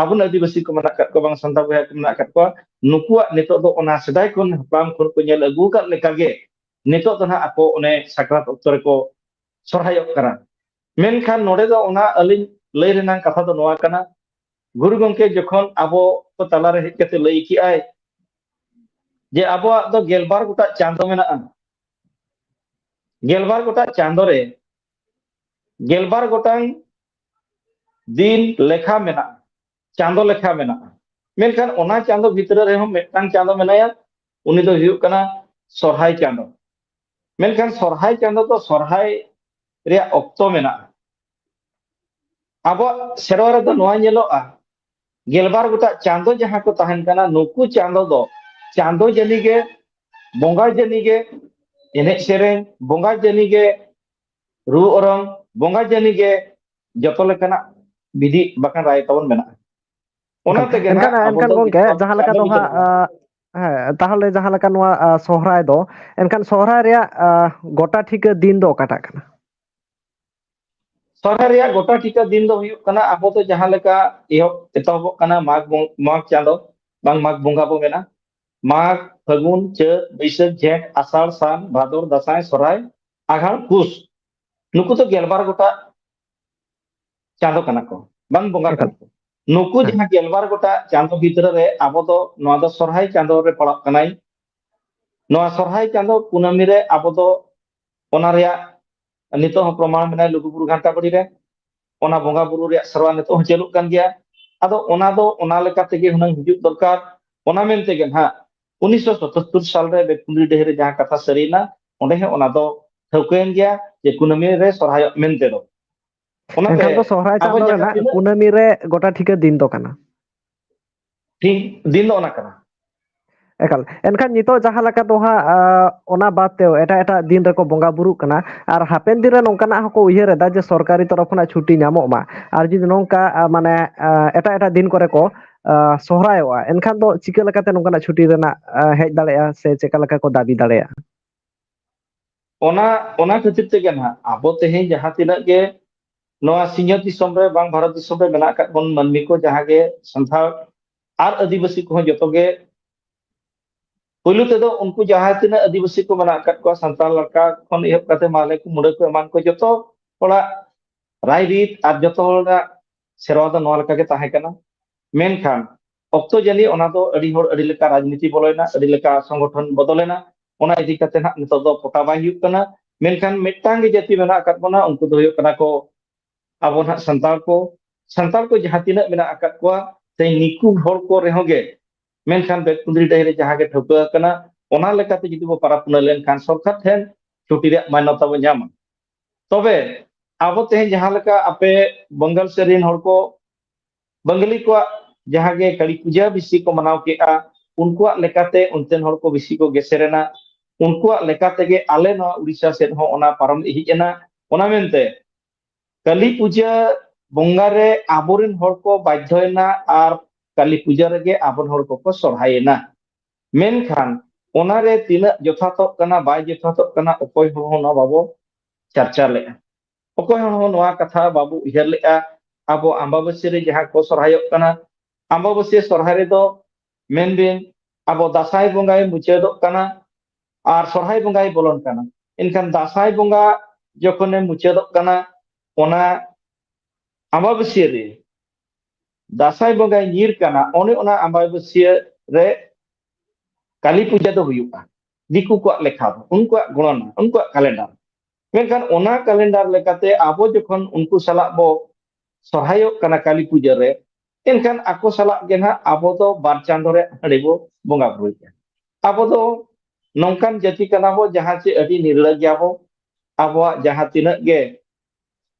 ᱟᱵᱚ ᱟᱹᱫᱤᱵᱟᱹᱥᱤ ᱠᱚ ᱢᱮᱱᱟᱜ ᱟᱠᱟᱫ ᱠᱚᱣᱟ, ᱵᱟᱝ ᱥᱟᱱᱛᱟᱲ ᱵᱚᱭᱦᱟ ᱠᱚ ᱢᱮᱱᱟᱜ ᱟᱠᱟᱫ ᱠᱚᱣᱟ, ᱱᱩᱠᱩᱣᱟᱜ ᱱᱤᱛᱚᱜ ᱫᱚ ᱚᱱᱟ ᱥᱮᱫᱟᱭ ᱠᱷᱚᱱ ᱦᱟᱯᱲᱟᱢ ᱠᱷᱚᱱ ᱠᱚ ᱧᱮᱞ ᱟᱹᱜᱩ ᱟᱠᱟᱫ ᱞᱮᱠᱟᱜᱮ ᱱᱤᱛᱚᱜ ᱫᱚ ᱱᱟᱦᱟᱜ ᱟᱠᱚ ᱚᱱᱮ ᱥᱟᱠᱨᱟᱛ ᱚᱠᱛᱚ ᱨᱮᱠᱚ ᱥᱚᱨᱦᱟᱭᱚᱜ ᱠᱟᱱᱟ᱾ ᱢᱮᱱᱠᱷᱟᱱ ᱱᱚᱰᱮ ᱫᱚ ᱚᱱᱟ ᱟᱹᱞᱤᱧ ᱞᱟᱹᱭ ᱨᱮᱱᱟᱜ ᱠᱟᱛᱷᱟ ᱫᱚ ᱱᱚᱣᱟ ᱠᱟᱱᱟ, ᱜᱩᱨᱩ ᱜᱚᱢᱠᱮ ᱡᱚᱠᱷᱚᱱ ᱟᱵᱚ ᱠᱚ ᱛᱟᱞᱟᱨᱮ ᱦᱮᱡ ᱠᱟᱛᱮ ᱞᱟᱹᱭ ᱠᱮᱜᱼᱟᱭ ᱡᱮ ᱟᱵᱚᱣᱟᱜ ᱫᱚ ᱜᱮᱞᱵᱟᱨ ᱜᱚᱴᱟᱝ ᱪᱟᱸᱫᱚ ᱢᱮᱱᱟᱜᱼᱟ, ᱜᱮᱞᱵᱟᱨ ᱜᱚᱴᱟᱝ ᱪᱟᱸᱫᱚ ᱨᱮ ᱜᱮᱞᱵᱟᱨ ᱜᱚᱴᱟᱝ ᱫᱤᱱ ᱞᱮᱠᱷᱟ ᱢᱮᱱᱟᱜᱼᱟ, ᱪᱟᱸᱫᱚ ᱞᱮᱠᱷᱟ ᱢᱮᱱᱟᱜᱼᱟ᱾ ᱢᱮᱱᱠᱷᱟᱱ ᱚᱱᱟ ᱪᱟᱸᱫᱚ ᱵᱷᱤᱛᱨᱤ ᱨᱮᱦᱚᱸ ᱢᱤᱫᱴᱟᱝ ᱪᱟᱸᱫᱚ ᱢᱮᱱᱟᱭᱟ, ᱩᱱᱤ ᱫᱚ ᱦᱩᱭᱩᱜ ᱠᱟᱱᱟ ᱥᱚᱨᱦᱟᱭ ᱪᱟᱸᱫᱚ᱾ ᱢᱮᱱᱠᱷᱟᱱ ᱥᱚᱨᱦᱟᱭ ᱪᱟᱸᱫᱚ ᱫᱚ ᱥᱚᱨᱦᱟᱭ ᱨᱮᱭᱟᱜ ᱚᱠᱛᱚ ᱢᱮᱱᱟᱜᱼᱟ᱾ ᱟᱵᱚᱣᱟᱜ ᱥᱮᱨᱣᱟ ᱨᱮᱫᱚ ᱱᱚᱣᱟ ᱧᱮᱞᱚᱜᱼᱟ, ᱜᱮᱞᱵᱟᱨ ᱜᱚᱴᱟᱝ ᱪᱟᱸᱫᱚ ᱡᱟᱦᱟᱸ ᱠᱚ ᱛᱟᱦᱮᱱ ᱠᱟᱱᱟ, ᱱᱩᱠᱩ ᱪᱟᱸᱫᱚ ᱫᱚ ᱪᱟᱸᱫᱚ ᱡᱟᱹᱱᱤ ᱜᱮ ᱵᱚᱸᱜᱟ ᱡᱟᱹᱱᱤ ᱜᱮ ᱮᱱᱮᱡ ᱥᱮᱨᱮᱧ, ᱵᱚᱸᱜᱟ ᱡᱟᱹᱱᱤ ᱜᱮ ᱨᱩ ᱚᱨᱚᱝ, ᱵᱚᱸᱜᱟ ᱡᱟᱹᱱᱤ ᱜᱮ ᱡᱚᱛᱚ ᱞᱮᱠᱟᱱᱟᱜ ᱵᱤᱫᱷᱤ ᱵᱟᱠᱷᱟᱱ ᱨᱟᱭ ᱛᱟᱵᱚᱱ ᱢᱮᱱᱟᱜᱼᱟ᱾ ᱚᱱᱟ ᱮᱱᱠᱷᱟᱱ, ᱛᱮᱜᱮ ᱮᱱᱠᱷᱟᱱ, ᱱᱟᱦᱟᱜ ᱟᱵᱚ ᱮᱱᱠᱷᱟᱱ ᱫᱚ ᱜᱚᱝᱠᱮ, ᱱᱤᱛᱚᱜ ᱡᱟᱦᱟᱸ ᱞᱮᱠᱟ ᱪᱟᱸᱫᱚ ᱫᱚ ᱦᱟᱸᱜ, ᱵᱷᱤᱛᱟᱹᱨ ᱨᱮ ᱟᱸ, ᱦᱮᱸ, ᱛᱟᱦᱚᱞᱮ ᱡᱟᱦᱟᱸ ᱞᱮᱠᱟ ᱱᱚᱣᱟ, ᱟᱸ, ᱥᱚᱦᱨᱟᱭ ᱫᱚ, ᱮᱱᱠᱷᱟᱱ ᱥᱚᱦᱨᱟᱭ ᱨᱮᱭᱟᱜ, ᱟᱸ, ᱜᱚᱴᱟ ᱴᱷᱤᱠᱟᱹ ᱫᱤᱱ ᱫᱚ ᱚᱠᱟᱴᱟᱜ ᱠᱟᱱᱟ? ᱥᱚᱦᱨᱟᱭ ᱨᱮᱭᱟᱜ ᱜᱚᱴᱟ ᱴᱷᱤᱠᱟᱹ ᱫᱤᱱ ᱫᱚ ᱦᱩᱭᱩᱜ ᱠᱟᱱᱟ, ᱟᱵᱚ ᱫᱚ ᱡᱟᱦᱟᱸ ᱞᱮᱠᱟ ᱮᱦᱚᱵ, ᱮᱛᱚᱦᱚᱵᱚᱜ ᱠᱟᱱᱟ ᱢᱟᱜᱽ ᱵᱚᱝ-, ᱢᱟᱜᱽ ᱪᱟᱸᱫᱚ, ᱵᱟᱝ ᱢᱟᱜᱽ ᱵᱚᱸᱜᱟ ᱵᱚ ᱢᱮᱱᱟ, ᱢᱟᱜᱽ, ᱯᱷᱟᱹᱜᱩᱱ, ᱪᱟᱹᱛ, ᱵᱟᱹᱭᱥᱟᱹᱠᱷ, ᱡᱷᱮᱸᱴ, ᱟᱥᱟᱲ, ᱥᱟᱱ, ᱵᱷᱟᱫᱚᱨ, ᱫᱟᱸᱥᱟᱭ, ᱥᱚᱦᱨᱟᱭ, ᱟᱜᱷᱟᱲ, ᱯᱩᱥ, ᱱᱩᱠᱩ ᱫᱚ ᱜᱮᱞᱵᱟᱨ ᱜᱚᱴᱟᱝ ᱪᱟᱸᱫᱚ ᱠᱟᱱᱟ ᱠᱚ, ᱵᱟᱝ ᱵᱚᱸᱜᱟ ᱮᱠᱟᱞ᱾ ᱠᱟᱱᱟ ᱠᱚ᱾ ᱱᱩᱠᱩ ᱦᱮᱸ᱾ ᱡᱟᱦᱟᱸ ᱜᱮᱞᱵᱟᱨ ᱜᱚᱴᱟᱝ ᱪᱟᱸᱫᱚ ᱵᱷᱤᱛᱨᱤ ᱨᱮ ᱟᱵᱚ ᱫᱚ ᱱᱚᱣᱟ ᱫᱚ ᱥᱚᱨᱦᱟᱭ ᱪᱟᱸᱫᱚ ᱨᱮ ᱯᱟᱲᱟᱜ ᱠᱟᱱᱟᱭ᱾ ᱱᱚᱣᱟ ᱥᱚᱨᱦᱟᱭ ᱪᱟᱸᱫᱚ ᱠᱩᱱᱟᱹᱢᱤ ᱨᱮ ᱟᱵᱚ ᱫᱚ ᱚᱱᱟ ᱨᱮᱭᱟᱜ ᱱᱤᱛᱚᱜ ᱦᱚᱸ ᱯᱨᱚᱢᱟᱬ ᱢᱮᱱᱟᱭ ᱞᱩᱜᱩᱵᱩᱨᱩ ᱜᱷᱟᱱᱴᱟ ᱵᱟᱲᱤ ᱨᱮ᱾ ᱚᱱᱟ ᱵᱚᱸᱜᱟ ᱵᱩᱨᱩ ᱨᱮᱭᱟᱜ ᱥᱮᱨᱣᱟ ᱱᱤᱛᱚᱜ ᱦᱚᱸ ᱪᱟᱹᱞᱩᱜ ᱠᱟᱱ ᱜᱮᱭᱟ᱾ ᱟᱫᱚ ᱚᱱᱟ ᱫᱚ ᱚᱱᱟ ᱞᱮᱠᱟ ᱛᱮᱜᱮ ᱦᱩᱱᱟᱹᱝ ᱦᱤᱡᱩᱜ ᱫᱚᱨᱠᱟᱨ᱾ ᱚᱱᱟ ᱢᱮᱱ ᱛᱮᱜᱮ ᱱᱟᱦᱟᱜ ᱩᱱᱤᱥᱥᱚ ᱥᱟᱛᱟᱛᱛᱳᱨ ᱥᱟᱞ ᱨᱮ ᱵᱮᱛᱠᱩᱸᱫᱽᱨᱤ ᱰᱟᱹᱦᱤ ᱨᱮ ᱡᱟᱦᱟᱸ ᱠᱟᱛᱷᱟ ᱥᱟᱹᱨᱤᱭᱮᱱᱟ, ᱚᱸᱰᱮ ᱦᱚᱸ ᱚᱱᱟ ᱫᱚ ᱴᱷᱟᱹᱣᱠᱟᱹᱭᱮᱱ ᱜᱮᱭᱟ ᱡᱮ ᱠᱩᱱᱟᱹᱢᱤ ᱨᱮ ᱥᱚᱨᱦᱟᱭᱚᱜ ᱢᱮᱱᱛᱮ ᱫᱚ᱾ ᱚᱱᱟᱛᱮ ᱮᱱᱠᱷᱟᱱ ᱫᱚ ᱥᱚᱦᱨᱟᱭ ᱟᱵᱚ ᱪᱟᱸᱫᱚ ᱡᱟᱦᱟᱸ ᱨᱮᱱᱟᱜ ᱛᱤᱱᱟᱹᱜ ᱠᱩᱱᱟᱹᱢᱤ ᱨᱮ ᱜᱚᱴᱟ ᱴᱷᱤᱠᱟᱹ ᱫᱤᱱ ᱫᱚ ᱠᱟᱱᱟ᱾ ᱴᱷᱤᱠ ᱫᱤᱱ ᱫᱚ ᱚᱱᱟ ᱠᱟᱱᱟ᱾ ᱮᱠᱟᱞ᱾ ᱮᱱᱠᱷᱟᱱ ᱱᱤᱛᱚᱜ ᱡᱟᱦᱟᱸ ᱞᱮᱠᱟ ᱫᱚ ᱦᱟᱸᱜ, ᱟᱸ, ᱚᱱᱟ ᱵᱟᱫ ᱛᱮ ᱮᱴᱟᱜ ᱮᱴᱟᱜ ᱫᱤᱱ ᱨᱮᱠᱚ ᱵᱚᱸᱜᱟ ᱵᱩᱨᱩᱜ ᱠᱟᱱᱟ, ᱟᱨ ᱦᱟᱯᱮᱱ ᱫᱤᱱ ᱨᱮ ᱱᱚᱝᱠᱟᱱᱟᱜ ᱦᱚᱸᱠᱚ ᱩᱭᱦᱟᱹᱨ ᱮᱫᱟ ᱡᱮ ᱥᱚᱨᱠᱟᱨᱤ ᱛᱚᱨᱚᱯ ᱠᱷᱚᱱᱟᱜ ᱪᱷᱩᱴᱤ ᱧᱟᱢᱚᱜ ᱢᱟ, ᱟᱨ ᱡᱩᱫᱤ ᱱᱚᱝᱠᱟ, ᱟᱸ, ᱢᱟᱱᱮ, ᱟᱸ, ᱮᱴᱟᱜ ᱮᱴᱟᱜ ᱫᱤᱱ ᱠᱚᱨᱮ ᱠᱚ, ᱟᱸ, ᱥᱚᱦᱨᱟᱭᱚᱜᱼᱟ, ᱮᱱᱠᱷᱟᱱ ᱫᱚ ᱪᱤᱠᱟᱹ ᱞᱮᱠᱟᱛᱮ ᱱᱚᱝᱠᱟᱱᱟᱜ ᱪᱷᱩᱴᱤ ᱨᱮᱱᱟᱜ, ᱟᱸ, ᱦᱮᱡ ᱫᱟᱲᱮᱭᱟᱜᱼᱟ ᱥᱮ ᱪᱮᱠᱟ ᱞᱮᱠᱟ ᱠᱚ ᱫᱟᱹᱵᱤ ᱫᱟᱲᱮᱭᱟᱜᱼᱟ? ᱚᱱᱟ, ᱚᱱᱟ ᱠᱷᱟᱹᱛᱤᱨ ᱛᱮᱜᱮ ᱱᱟᱦᱟᱜ ᱟᱵᱚ ᱛᱮᱦᱮᱧ ᱡᱟᱦᱟᱸ ᱛᱤᱱᱟᱹᱜ ᱜᱮ ᱱᱚᱣᱟ ᱥᱤᱧᱚᱛ ᱫᱤᱥᱚᱢ ᱨᱮ ᱵᱟᱝ ᱵᱷᱟᱨᱚᱛ ᱫᱤᱥᱚᱢ ᱨᱮ ᱢᱮᱱᱟᱜ ᱟᱠᱟᱫ ᱵᱚᱱ ᱢᱟᱹᱱᱢᱤ ᱠᱚ, ᱡᱟᱦᱟᱸ ᱜᱮ ᱥᱟᱱᱛᱟᱲ ᱟᱨ ᱟᱹᱫᱤᱵᱟᱹᱥᱤ ᱠᱚᱦᱚᱸ ᱡᱚᱛᱚ ᱜᱮ, ᱯᱳᱭᱞᱳ ᱛᱮᱫᱚ ᱩᱱᱠᱩ ᱡᱟᱦᱟᱸ ᱛᱤᱱᱟᱹᱜ ᱟᱹᱫᱤᱵᱟᱹᱥᱤ ᱠᱚ ᱢᱮᱱᱟᱜ ᱟᱠᱟᱫ ᱠᱚᱣᱟ, ᱥᱟᱱᱛᱟᱲ ᱞᱮᱠᱟ ᱠᱷᱚᱱ ᱮᱦᱚᱵ ᱠᱟᱛᱮ ᱢᱟᱦᱞᱮ ᱠᱚ, ᱢᱩᱰᱟᱹ ᱠᱚ, ᱮᱢᱟᱱ ᱠᱚ, ᱡᱚᱛᱚ ᱦᱚᱲᱟᱜ ᱨᱟᱭᱨᱤᱛ ᱟᱨ ᱡᱚᱛᱚ ᱦᱚᱲᱟᱜ ᱥᱮᱨᱣᱟ ᱫᱚ ᱱᱚᱣᱟ ᱞᱮᱠᱟ ᱜᱮ ᱛᱟᱦᱮᱸ ᱠᱟᱱᱟ᱾ ᱢᱮᱱᱠᱷᱟᱱ ᱚᱠᱛᱚ ᱡᱟᱹᱱᱤᱡ ᱚᱱᱟ ᱫᱚ ᱟᱹᱰᱤ ᱦᱚᱲ ᱟᱹᱰᱤ ᱞᱮᱠᱟ ᱨᱟᱡᱽᱱᱤᱛᱤ ᱵᱚᱞᱚᱭᱮᱱᱟ, ᱟᱹᱰᱤ ᱞᱮᱠᱟ ᱥᱚᱝᱜᱚᱴᱷᱚᱱ ᱵᱚᱫᱚᱞᱮᱱᱟ᱾ ᱚᱱᱟ ᱤᱫᱤ ᱠᱟᱛᱮ ᱱᱟᱜ ᱱᱤᱛᱚᱜ ᱫᱚ ᱯᱚᱴᱟ ᱵᱟᱭ ᱦᱩᱭᱩᱜ ᱠᱟᱱᱟ᱾ ᱢᱮᱱᱠᱷᱟᱱ ᱢᱤᱫᱴᱟᱝ ᱜᱮ ᱡᱟᱹᱛᱤ ᱢᱮᱱᱟᱜ ᱟᱠᱟᱫ ᱵᱚᱱᱟ, ᱩᱱᱠᱩ ᱫᱚ ᱦᱩᱭᱩᱜ ᱠᱟᱱᱟ ᱠᱚ ᱟᱵᱚ ᱱᱟᱜ ᱥᱟᱱᱛᱟᱲ ᱠᱚ᱾ ᱥᱟᱱᱛᱟᱲ ᱠᱚ ᱡᱟᱦᱟᱸ ᱛᱤᱱᱟᱹᱜ ᱢᱮᱱᱟᱜ ᱟᱠᱟᱫ ᱠᱚᱣᱟ, ᱛᱮᱦᱮᱧ ᱱᱤᱠᱩ ᱦᱚᱲ ᱠᱚ ᱨᱮᱦᱚᱸ ᱜᱮ, ᱢᱮᱱᱠᱷᱟᱱ ᱵᱮᱛᱠᱩᱸᱫᱽᱨᱤ ᱰᱟᱹᱦᱤ ᱨᱮ ᱡᱟᱦᱟᱸ ᱜᱮ ᱴᱷᱟᱹᱣᱠᱟᱹ ᱟᱠᱟᱱᱟ, ᱚᱱᱟ ᱞᱮᱠᱟᱛᱮ ᱡᱩᱫᱤ ᱵᱚ ᱯᱟᱨᱟᱵᱽ ᱯᱩᱱᱟᱹᱭ ᱞᱮᱱᱠᱷᱟᱱ ᱥᱚᱨᱠᱟᱨ ᱴᱷᱮᱱ ᱪᱷᱩᱴᱤ ᱨᱮᱭᱟᱜ ᱢᱟᱱᱱᱚᱛᱟ ᱵᱚ ᱧᱟᱢᱟ᱾ ᱛᱚᱵᱮ ᱟᱵᱚ ᱛᱮᱦᱮᱧ ᱡᱟᱦᱟᱸ ᱞᱮᱠᱟ ᱟᱯᱮ ᱵᱟᱝᱜᱟᱞ ᱥᱮᱫ ᱨᱮᱱ ᱦᱚᱲ ᱠᱚ, ᱵᱟᱝᱜᱟᱞᱤ ᱠᱚᱣᱟᱜ ᱡᱟᱦᱟᱸ ᱜᱮ ᱠᱟᱹᱞᱤ ᱯᱩᱡᱟᱹ ᱵᱤᱥᱤ ᱠᱚ ᱢᱟᱱᱟᱣ ᱠᱮᱜᱼᱟ, ᱩᱱᱠᱩᱣᱟᱜ ᱞᱮᱠᱟᱛᱮ ᱚᱱᱛᱮᱱ ᱦᱚᱲ ᱠᱚ ᱵᱮᱥᱤ ᱠᱚ ᱜᱮᱥᱮᱨ ᱮᱱᱟ᱾ ᱩᱱᱠᱩᱣᱟᱜ ᱞᱮᱠᱟ ᱛᱮᱜᱮ ᱟᱞᱮ ᱱᱚᱣᱟ ᱩᱲᱤᱥᱥᱟ ᱥᱮᱫ ᱦᱚᱸ ᱚᱱᱟ ᱯᱟᱨᱚᱢ ᱦᱮᱡ ᱮᱱᱟ᱾ ᱚᱱᱟ ᱢᱮᱱᱛᱮ ᱠᱟᱹᱞᱤ ᱯᱩᱡᱟᱹ ᱵᱚᱸᱜᱟ ᱨᱮ ᱟᱵᱚᱨᱮᱱ ᱦᱚᱲ ᱠᱚ ᱵᱟᱫᱽᱫᱷᱚᱭᱮᱱᱟ ᱟᱨ ᱠᱟᱹᱞᱤ ᱯᱩᱡᱟᱹ ᱨᱮᱜᱮ ᱟᱵᱚᱨᱮᱱ ᱦᱚᱲ ᱠᱚᱠᱚ ᱥᱚᱨᱦᱟᱭᱮᱱᱟ᱾ ᱢᱮᱱᱠᱷᱟᱱ ᱚᱱᱟᱨᱮ ᱛᱤᱱᱟᱹᱜ ᱡᱚᱛᱷᱟᱛᱚᱜ ᱠᱟᱱᱟ, ᱵᱟᱭ ᱡᱚᱛᱷᱟᱛᱚᱜ ᱠᱟᱱᱟ, ᱚᱠᱚᱭ ᱦᱚᱲ ᱦᱚᱸ ᱱᱚᱣᱟ ᱵᱟᱵᱚ ᱪᱟᱨᱪᱟ ᱞᱮᱫᱼᱟ᱾ ᱚᱠᱚᱭ ᱦᱚᱲ ᱦᱚᱸ ᱱᱚᱣᱟ ᱠᱟᱛᱷᱟ ᱵᱟᱵᱚ ᱩᱭᱦᱟᱹᱨ ᱞᱮᱫᱼᱟ᱾ ᱟᱵᱚ ᱟᱢᱵᱟᱵᱟᱹᱥᱭᱟᱹ ᱨᱮ ᱡᱟᱦᱟᱸ ᱠᱚ ᱥᱚᱨᱦᱟᱭᱚᱜ ᱠᱟᱱᱟ, ᱟᱢᱵᱟᱵᱟᱹᱥᱭᱟᱹ ᱥᱚᱨᱦᱟᱭ ᱨᱮᱫᱚ ᱢᱮᱱᱵᱤᱱ ᱟᱵᱚ ᱫᱟᱸᱥᱟᱭ ᱵᱚᱸᱜᱟᱭ ᱢᱩᱪᱟᱹᱫᱚᱜ ᱠᱟᱱᱟ ᱟᱨ ᱥᱚᱨᱦᱟᱭ ᱵᱚᱸᱜᱟᱭ ᱵᱚᱞᱚᱱ ᱠᱟᱱᱟ᱾ ᱮᱱᱠᱷᱟᱱ ᱫᱟᱸᱥᱟᱭ ᱵᱚᱸᱜᱟ ᱡᱚᱠᱷᱚᱱᱮ ᱢᱩᱪᱟᱹᱫᱚᱜ ᱠᱟᱱᱟ, ᱚᱱᱟ ᱟᱢᱵᱟᱵᱟᱹᱥᱭᱟᱹ ᱨᱮ ᱫᱟᱸᱥᱟᱭ ᱵᱚᱸᱜᱟᱭ ᱧᱤᱨ ᱠᱟᱱᱟ, ᱚᱱᱮ ᱚᱱᱟ ᱟᱢᱵᱟᱵᱟᱹᱥᱭᱟᱹ ᱨᱮ ᱠᱟᱹᱞᱤ ᱯᱩᱡᱟᱹ ᱫᱚ ᱦᱩᱭᱩᱜᱼᱟ᱾ ᱫᱤᱠᱩ ᱠᱚᱣᱟᱜ ᱞᱮᱠᱷᱟ ᱫᱚ, ᱩᱱᱠᱩᱣᱟᱜ ᱜᱚᱬᱚᱱᱟ, ᱩᱱᱠᱩᱣᱟᱜ ᱠᱟᱞᱮᱱᱰᱟᱨ᱾ ᱢᱮᱱᱠᱷᱟᱱ ᱚᱱᱟ ᱠᱟᱞᱮᱱᱰᱟᱨ ᱞᱮᱠᱟᱛᱮ ᱟᱵᱚ ᱡᱚᱠᱷᱚᱱ ᱩᱱᱠᱩ ᱥᱟᱞᱟᱜ ᱵᱚ ᱥᱚᱨᱦᱟᱭᱚᱜ ᱠᱟᱱᱟ ᱠᱟᱹᱞᱤ ᱯᱩᱡᱟᱹ ᱨᱮ, ᱮᱱᱠᱷᱟᱱ ᱟᱠᱚ ᱥᱟᱞᱟᱜ ᱜᱮ ᱱᱟᱦᱟᱜ ᱟᱵᱚ ᱫᱚ ᱵᱟᱨ ᱪᱟᱸᱫᱳ ᱨᱮ ᱦᱟᱺᱰᱤ ᱵᱚ ᱵᱚᱸᱜᱟ ᱵᱩᱨᱩᱭᱮᱫᱼᱟ᱾ ᱟᱵᱚ ᱫᱚ ᱱᱚᱝᱠᱟᱱ ᱡᱟᱹᱛᱤ ᱠᱟᱱᱟ ᱵᱚ, ᱡᱟᱦᱟᱸ ᱪᱮ ᱟᱹᱰᱤ ᱱᱤᱨᱞᱟᱹ ᱜᱮᱭᱟ ᱵᱚ᱾ ᱟᱵᱚᱣᱟᱜ ᱡᱟᱦᱟᱸ ᱛᱤᱱᱟᱹᱜ ᱜᱮ,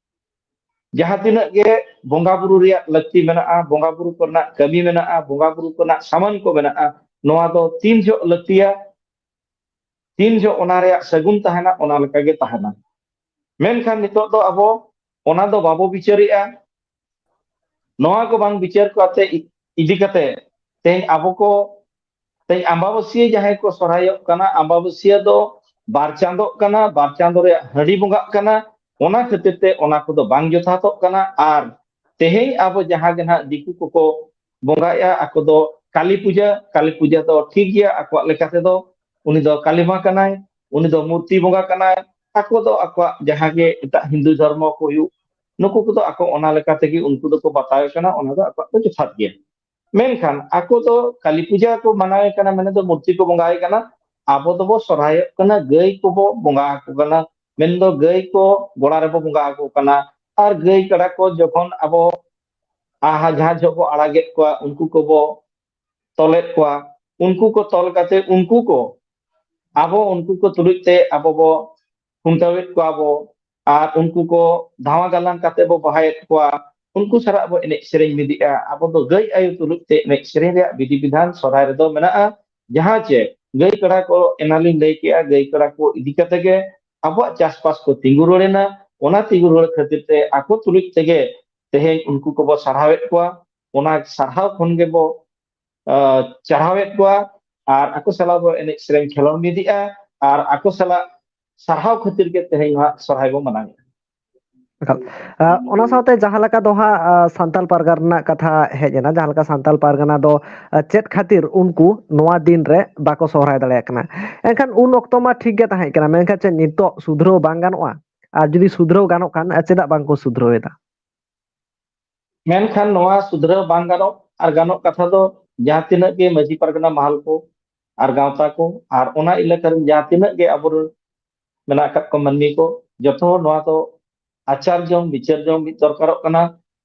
ᱡᱟᱦᱟᱸ ᱛᱤᱱᱟᱹᱜ ᱜᱮ ᱵᱚᱸᱜᱟ ᱵᱩᱨᱩ ᱨᱮᱭᱟᱜ ᱞᱟᱹᱠᱛᱤ ᱢᱮᱱᱟᱜᱼᱟ, ᱵᱚᱸᱜᱟ ᱵᱩᱨᱩ ᱠᱚᱨᱮᱱᱟᱜ ᱠᱟᱹᱢᱤ ᱢᱮᱱᱟᱜᱼᱟ, ᱵᱚᱸᱜᱟ ᱵᱩᱨᱩ ᱠᱚᱨᱮᱱᱟᱜ ᱥᱟᱢᱟᱱ ᱠᱚ ᱢᱮᱱᱟᱜᱼᱟ, ᱱᱚᱣᱟ ᱫᱚ ᱛᱤᱱ ᱡᱚᱦᱚᱜ ᱞᱟᱹᱠᱛᱤᱭᱟ, ᱛᱤᱱ ᱡᱚᱦᱚᱜ ᱚᱱᱟ ᱨᱮᱭᱟᱜ ᱥᱟᱹᱜᱩᱱ ᱛᱟᱦᱮᱱᱟ, ᱚᱱᱟ ᱞᱮᱠᱟ ᱜᱮ ᱛᱟᱦᱮᱱᱟ᱾ ᱢᱮᱱᱠᱷᱟᱱ ᱱᱤᱛᱚᱜ ᱫᱚ ᱟᱵᱚ ᱚᱱᱟ ᱫᱚ ᱵᱟᱵᱚ ᱵᱤᱪᱟᱹᱨᱮᱜᱼᱟ᱾ ᱱᱚᱣᱟ ᱠᱚ ᱵᱟᱝ ᱵᱤᱪᱟᱹᱨ ᱠᱚ ᱟᱛᱮ ᱤ-, ᱤᱫᱤ ᱠᱟᱛᱮ ᱛᱮᱦᱮᱧ ᱟᱵᱚ ᱠᱚ, ᱛᱮᱦᱮᱧ ᱟᱢᱵᱟᱵᱟᱹᱥᱭᱟᱹ ᱡᱟᱦᱟᱸᱭ ᱠᱚ ᱥᱚᱨᱦᱟᱭᱚᱜ ᱠᱟᱱᱟ, ᱟᱢᱵᱟᱵᱟᱹᱥᱭᱟᱹ ᱫᱚ ᱵᱟᱨ ᱪᱟᱸᱫᱚᱜ ᱠᱟᱱᱟ, ᱵᱟᱨ ᱪᱟᱸᱫᱚ ᱨᱮᱭᱟᱜ ᱦᱟᱺᱰᱤ ᱵᱚᱸᱜᱟᱜ ᱠᱟᱱᱟ, ᱚᱱᱟ ᱠᱷᱟᱹᱛᱤᱨ ᱛᱮ ᱚᱱᱟ ᱠᱚᱫᱚ ᱵᱟᱝ ᱡᱚᱛᱷᱟᱛᱚᱜ ᱠᱟᱱᱟ᱾ ᱟᱨ ᱛᱮᱦᱮᱧ ᱟᱵᱚ ᱡᱟᱦᱟᱸ ᱜᱮ ᱱᱟᱦᱟᱜ ᱫᱤᱠᱩ ᱠᱚᱠᱚ ᱵᱚᱸᱜᱟᱭᱮᱜᱼᱟ, ᱟᱠᱚ ᱫᱚ ᱠᱟᱹᱞᱤ ᱯᱩᱡᱟᱹ, ᱠᱟᱹᱞᱤ ᱯᱩᱡᱟᱹ ᱫᱚ ᱴᱷᱤᱠ ᱜᱮᱭᱟ, ᱟᱠᱚᱣᱟᱜ ᱞᱮᱠᱟ ᱛᱮᱫᱚ ᱩᱱᱤ ᱫᱚ ᱠᱟᱹᱞᱤ ᱢᱟ ᱠᱟᱱᱟᱭ, ᱩᱱᱤ ᱫᱚ ᱢᱩᱨᱛᱤ ᱵᱚᱸᱜᱟ ᱠᱟᱱᱟᱭ, ᱟᱠᱚ ᱫᱚ ᱟᱠᱚᱣᱟᱜ ᱡᱟᱦᱟᱸ ᱜᱮ ᱮᱴᱟᱜ ᱦᱤᱱᱫᱩ ᱫᱷᱚᱨᱢᱚ ᱠᱚ ᱦᱩᱭᱩᱜ, ᱱᱩᱠᱩ ᱠᱚᱫᱚ ᱟᱠᱚ ᱚᱱᱟ ᱞᱮᱠᱟ ᱛᱮᱜᱮ ᱩᱱᱠᱩ ᱫᱚᱠᱚ ᱵᱟᱛᱟᱣᱮ ᱠᱟᱱᱟ, ᱚᱱᱟ ᱫᱚ ᱟᱠᱚᱣᱟᱜ ᱫᱚ ᱡᱚᱛᱷᱟᱛ ᱜᱮᱭᱟ᱾ ᱢᱮᱱᱠᱷᱟᱱ ᱟᱠᱚ ᱫᱚ ᱠᱟᱹᱞᱤ ᱯᱩᱡᱟᱹ ᱠᱚ ᱢᱟᱱᱟᱣᱮ ᱠᱟᱱᱟ, ᱢᱟᱱᱮ ᱫᱚ ᱢᱩᱨᱛᱤ ᱠᱚ ᱵᱚᱸᱜᱟᱭᱮ ᱠᱟᱱᱟ, ᱟᱵᱚ ᱫᱚᱵᱚ ᱥᱚᱨᱦᱟᱭᱚᱜ ᱠᱟᱱᱟ, ᱜᱟᱹᱭ ᱠᱚᱵᱚ ᱵᱚᱸᱜᱟ ᱟᱠᱚ ᱠᱟᱱᱟ, ᱢᱮᱱᱫᱚ ᱜᱟᱹᱭ ᱠᱚ ᱜᱚᱲᱟ ᱨᱮᱵᱚ ᱵᱚᱸᱜᱟ ᱟᱠᱚ ᱠᱟᱱᱟ᱾ ᱟᱨ ᱜᱟᱹᱭ ᱠᱟᱰᱟ ᱠᱚ ᱡᱚᱠᱷᱚᱱ ᱟᱵᱚ ᱟᱦᱟ ᱡᱟᱦᱟᱸ ᱡᱚᱦᱚᱜ ᱵᱚ ᱟᱲᱟᱜᱮᱫ ᱠᱚᱣᱟ, ᱩᱱᱠᱩ ᱠᱚᱵᱚ ᱛᱚᱞᱮᱫ ᱠᱚᱣᱟ, ᱩᱱᱠᱩ ᱠᱚ ᱛᱚᱞ ᱠᱟᱛᱮ ᱩᱱᱠᱩ ᱠᱚ ᱟᱵᱚ ᱩᱱᱠᱩ ᱠᱚ ᱛᱩᱞᱩᱡ ᱛᱮ ᱟᱵᱚ ᱵᱚ ᱠᱷᱩᱱᱴᱟᱹᱣᱮᱫ ᱠᱚᱣᱟ ᱵᱚ, ᱟᱨ ᱩᱱᱠᱩ ᱠᱚ ᱫᱷᱟᱣᱟ ᱜᱟᱞᱟᱝ ᱠᱟᱛᱮ ᱵᱚ ᱵᱟᱦᱟᱭᱮᱫ ᱠᱚᱣᱟ᱾ ᱩᱱᱠᱩ ᱥᱟᱞᱟᱜ ᱵᱚ ᱮᱱᱮᱡ ᱥᱮᱨᱮᱧ ᱢᱤᱫᱮᱜᱼᱟ᱾ ᱟᱵᱚ ᱫᱚ ᱜᱟᱹᱭ ᱟᱭᱳ ᱛᱩᱞᱩᱡ ᱛᱮ ᱮᱱᱮᱡ ᱥᱮᱨᱮᱧ ᱨᱮᱭᱟᱜ ᱵᱤᱫᱷᱤ ᱵᱤᱫᱷᱟᱱ ᱥᱚᱨᱦᱟᱭ ᱨᱮᱫᱚ ᱢᱮᱱᱟᱜᱼᱟ᱾ ᱡᱟᱦᱟᱸ ᱪᱮ ᱜᱟᱹᱭ ᱠᱟᱰᱟ ᱠᱚ, ᱮᱱᱟᱞᱤᱧ ᱞᱟᱹᱭ ᱠᱮᱜᱼᱟ, ᱜᱟᱹᱭ ᱠᱟᱰᱟ ᱠᱚ ᱤᱫᱤ ᱠᱟᱛᱮ ᱜᱮ ᱟᱵᱚᱣᱟᱜ ᱪᱟᱥᱵᱟᱥ ᱠᱚ ᱛᱤᱸᱜᱩ ᱨᱩᱣᱟᱹᱲ ᱮᱱᱟ᱾ ᱚᱱᱟ ᱛᱤᱸᱜᱩ ᱨᱩᱣᱟᱹᱲ ᱠᱷᱟᱹᱛᱤᱨ ᱛᱮ ᱟᱠᱚ ᱛᱩᱞᱩᱡ ᱛᱮᱜᱮ ᱛᱮᱦᱮᱧ ᱩᱱᱠᱩ ᱠᱚᱵᱚ ᱥᱟᱨᱦᱟᱣᱮᱫ ᱠᱚᱣᱟ᱾ ᱚᱱᱟ ᱥᱟᱨᱦᱟᱣ ᱠᱷᱚᱱ ᱜᱮᱵᱚ, ᱟᱸ, ᱪᱟᱨᱦᱟᱣᱮᱫ ᱠᱚᱣᱟ ᱟᱨ ᱟᱠᱚ ᱥᱟᱞᱟᱜ ᱵᱚ ᱮᱱᱮᱡ ᱥᱮᱨᱮᱧ ᱠᱷᱮᱞᱳᱰ ᱢᱤᱫᱮᱜᱼᱟ ᱟᱨ ᱟᱠᱚ ᱥᱟᱞᱟᱜ ᱥᱟᱨᱦᱟᱣ ᱠᱷᱟᱹᱛᱤᱨ ᱜᱮ ᱛᱮᱦᱮᱧ ᱱᱚᱣᱟ ᱥᱚᱨᱦᱟᱭ ᱵᱚ ᱢᱟᱱᱟᱣᱮᱫᱼᱟ᱾ ᱮᱠᱟᱞ᱾ ᱟᱸ, ᱚᱱᱟ ᱥᱟᱶᱛᱮ ᱡᱟᱦᱟᱸ ᱞᱮᱠᱟ ᱫᱚ ᱦᱟᱸᱜ, ᱟᱸ, ᱥᱟᱱᱛᱟᱞ ᱯᱟᱨᱜᱟᱱᱟ ᱨᱮᱱᱟᱜ ᱠᱟᱛᱷᱟ ᱦᱮᱡ ᱮᱱᱟ, ᱡᱟᱦᱟᱸ ᱞᱮᱠᱟ ᱥᱟᱱᱛᱟᱞ ᱯᱟᱨᱜᱟᱱᱟ ᱫᱚ, ᱟᱸ, ᱪᱮᱫ ᱠᱷᱟᱹᱛᱤᱨ ᱩᱱᱠᱩ ᱱᱚᱣᱟ ᱫᱤᱱ ᱨᱮ ᱵᱟᱠᱚ ᱥᱚᱦᱨᱟᱭ ᱫᱟᱲᱮᱭᱟᱜ ᱠᱟᱱᱟ? ᱮᱱᱠᱷᱟᱱ ᱩᱱ ᱚᱠᱛᱚ ᱢᱟ ᱴᱷᱤᱠ ᱜᱮ ᱛᱟᱦᱮᱸ ᱠᱟᱱᱟ, ᱢᱮᱱᱠᱷᱟᱱ ᱪᱮᱫ ᱱᱤᱛᱚᱜ ᱥᱩᱫᱷᱨᱟᱹᱣ ᱵᱟᱝ ᱜᱟᱱᱚᱜᱼᱟ? ᱟᱨ ᱡᱩᱫᱤ ᱥᱩᱫᱷᱨᱟᱹᱣ ᱜᱟᱱᱚᱜ ᱠᱷᱟᱱ, ᱪᱮᱫᱟᱜ ᱵᱟᱝ ᱠᱚ ᱥᱩᱫᱷᱨᱟᱹᱣ ᱮᱫᱟ? ᱢᱮᱱᱠᱷᱟᱱ ᱱᱚᱣᱟ ᱥᱩᱫᱷᱨᱟᱹᱣ ᱵᱟᱝ ᱜᱟᱱᱚᱜ, ᱟᱨ ᱜᱟᱱᱚᱜ ᱠᱟᱛᱷᱟ ᱫᱚ ᱡᱟᱦᱟᱸ ᱛᱤᱱᱟᱹᱜ ᱜᱮ ᱢᱟᱹᱡᱷᱤ ᱯᱟᱨᱜᱟᱱᱟ ᱢᱟᱦᱟᱞ ᱠᱚ ᱟᱨ ᱜᱟᱶᱛᱟ ᱠᱚ ᱟᱨ ᱚᱱᱟ ᱮᱞᱟᱠᱟ ᱨᱮᱱ ᱡᱟᱦᱟᱸ ᱛᱤᱱᱟᱹᱜ ᱜᱮ ᱟᱵᱚᱨᱮᱱ ᱢᱮᱱᱟᱜ ᱟᱠᱟᱫ ᱠᱚ ᱢᱟᱹᱱᱢᱤ ᱠᱚ, ᱡᱚᱛᱚ ᱦᱚᱲ ᱱᱚᱣᱟ ᱫᱚ ᱟᱪᱟᱨ ᱡᱚᱝ, ᱵᱤᱪᱟᱹᱨ ᱡᱚᱝ ᱢᱤᱫ ᱫᱚᱨᱠᱟᱨᱚᱜ ᱠᱟᱱᱟ᱾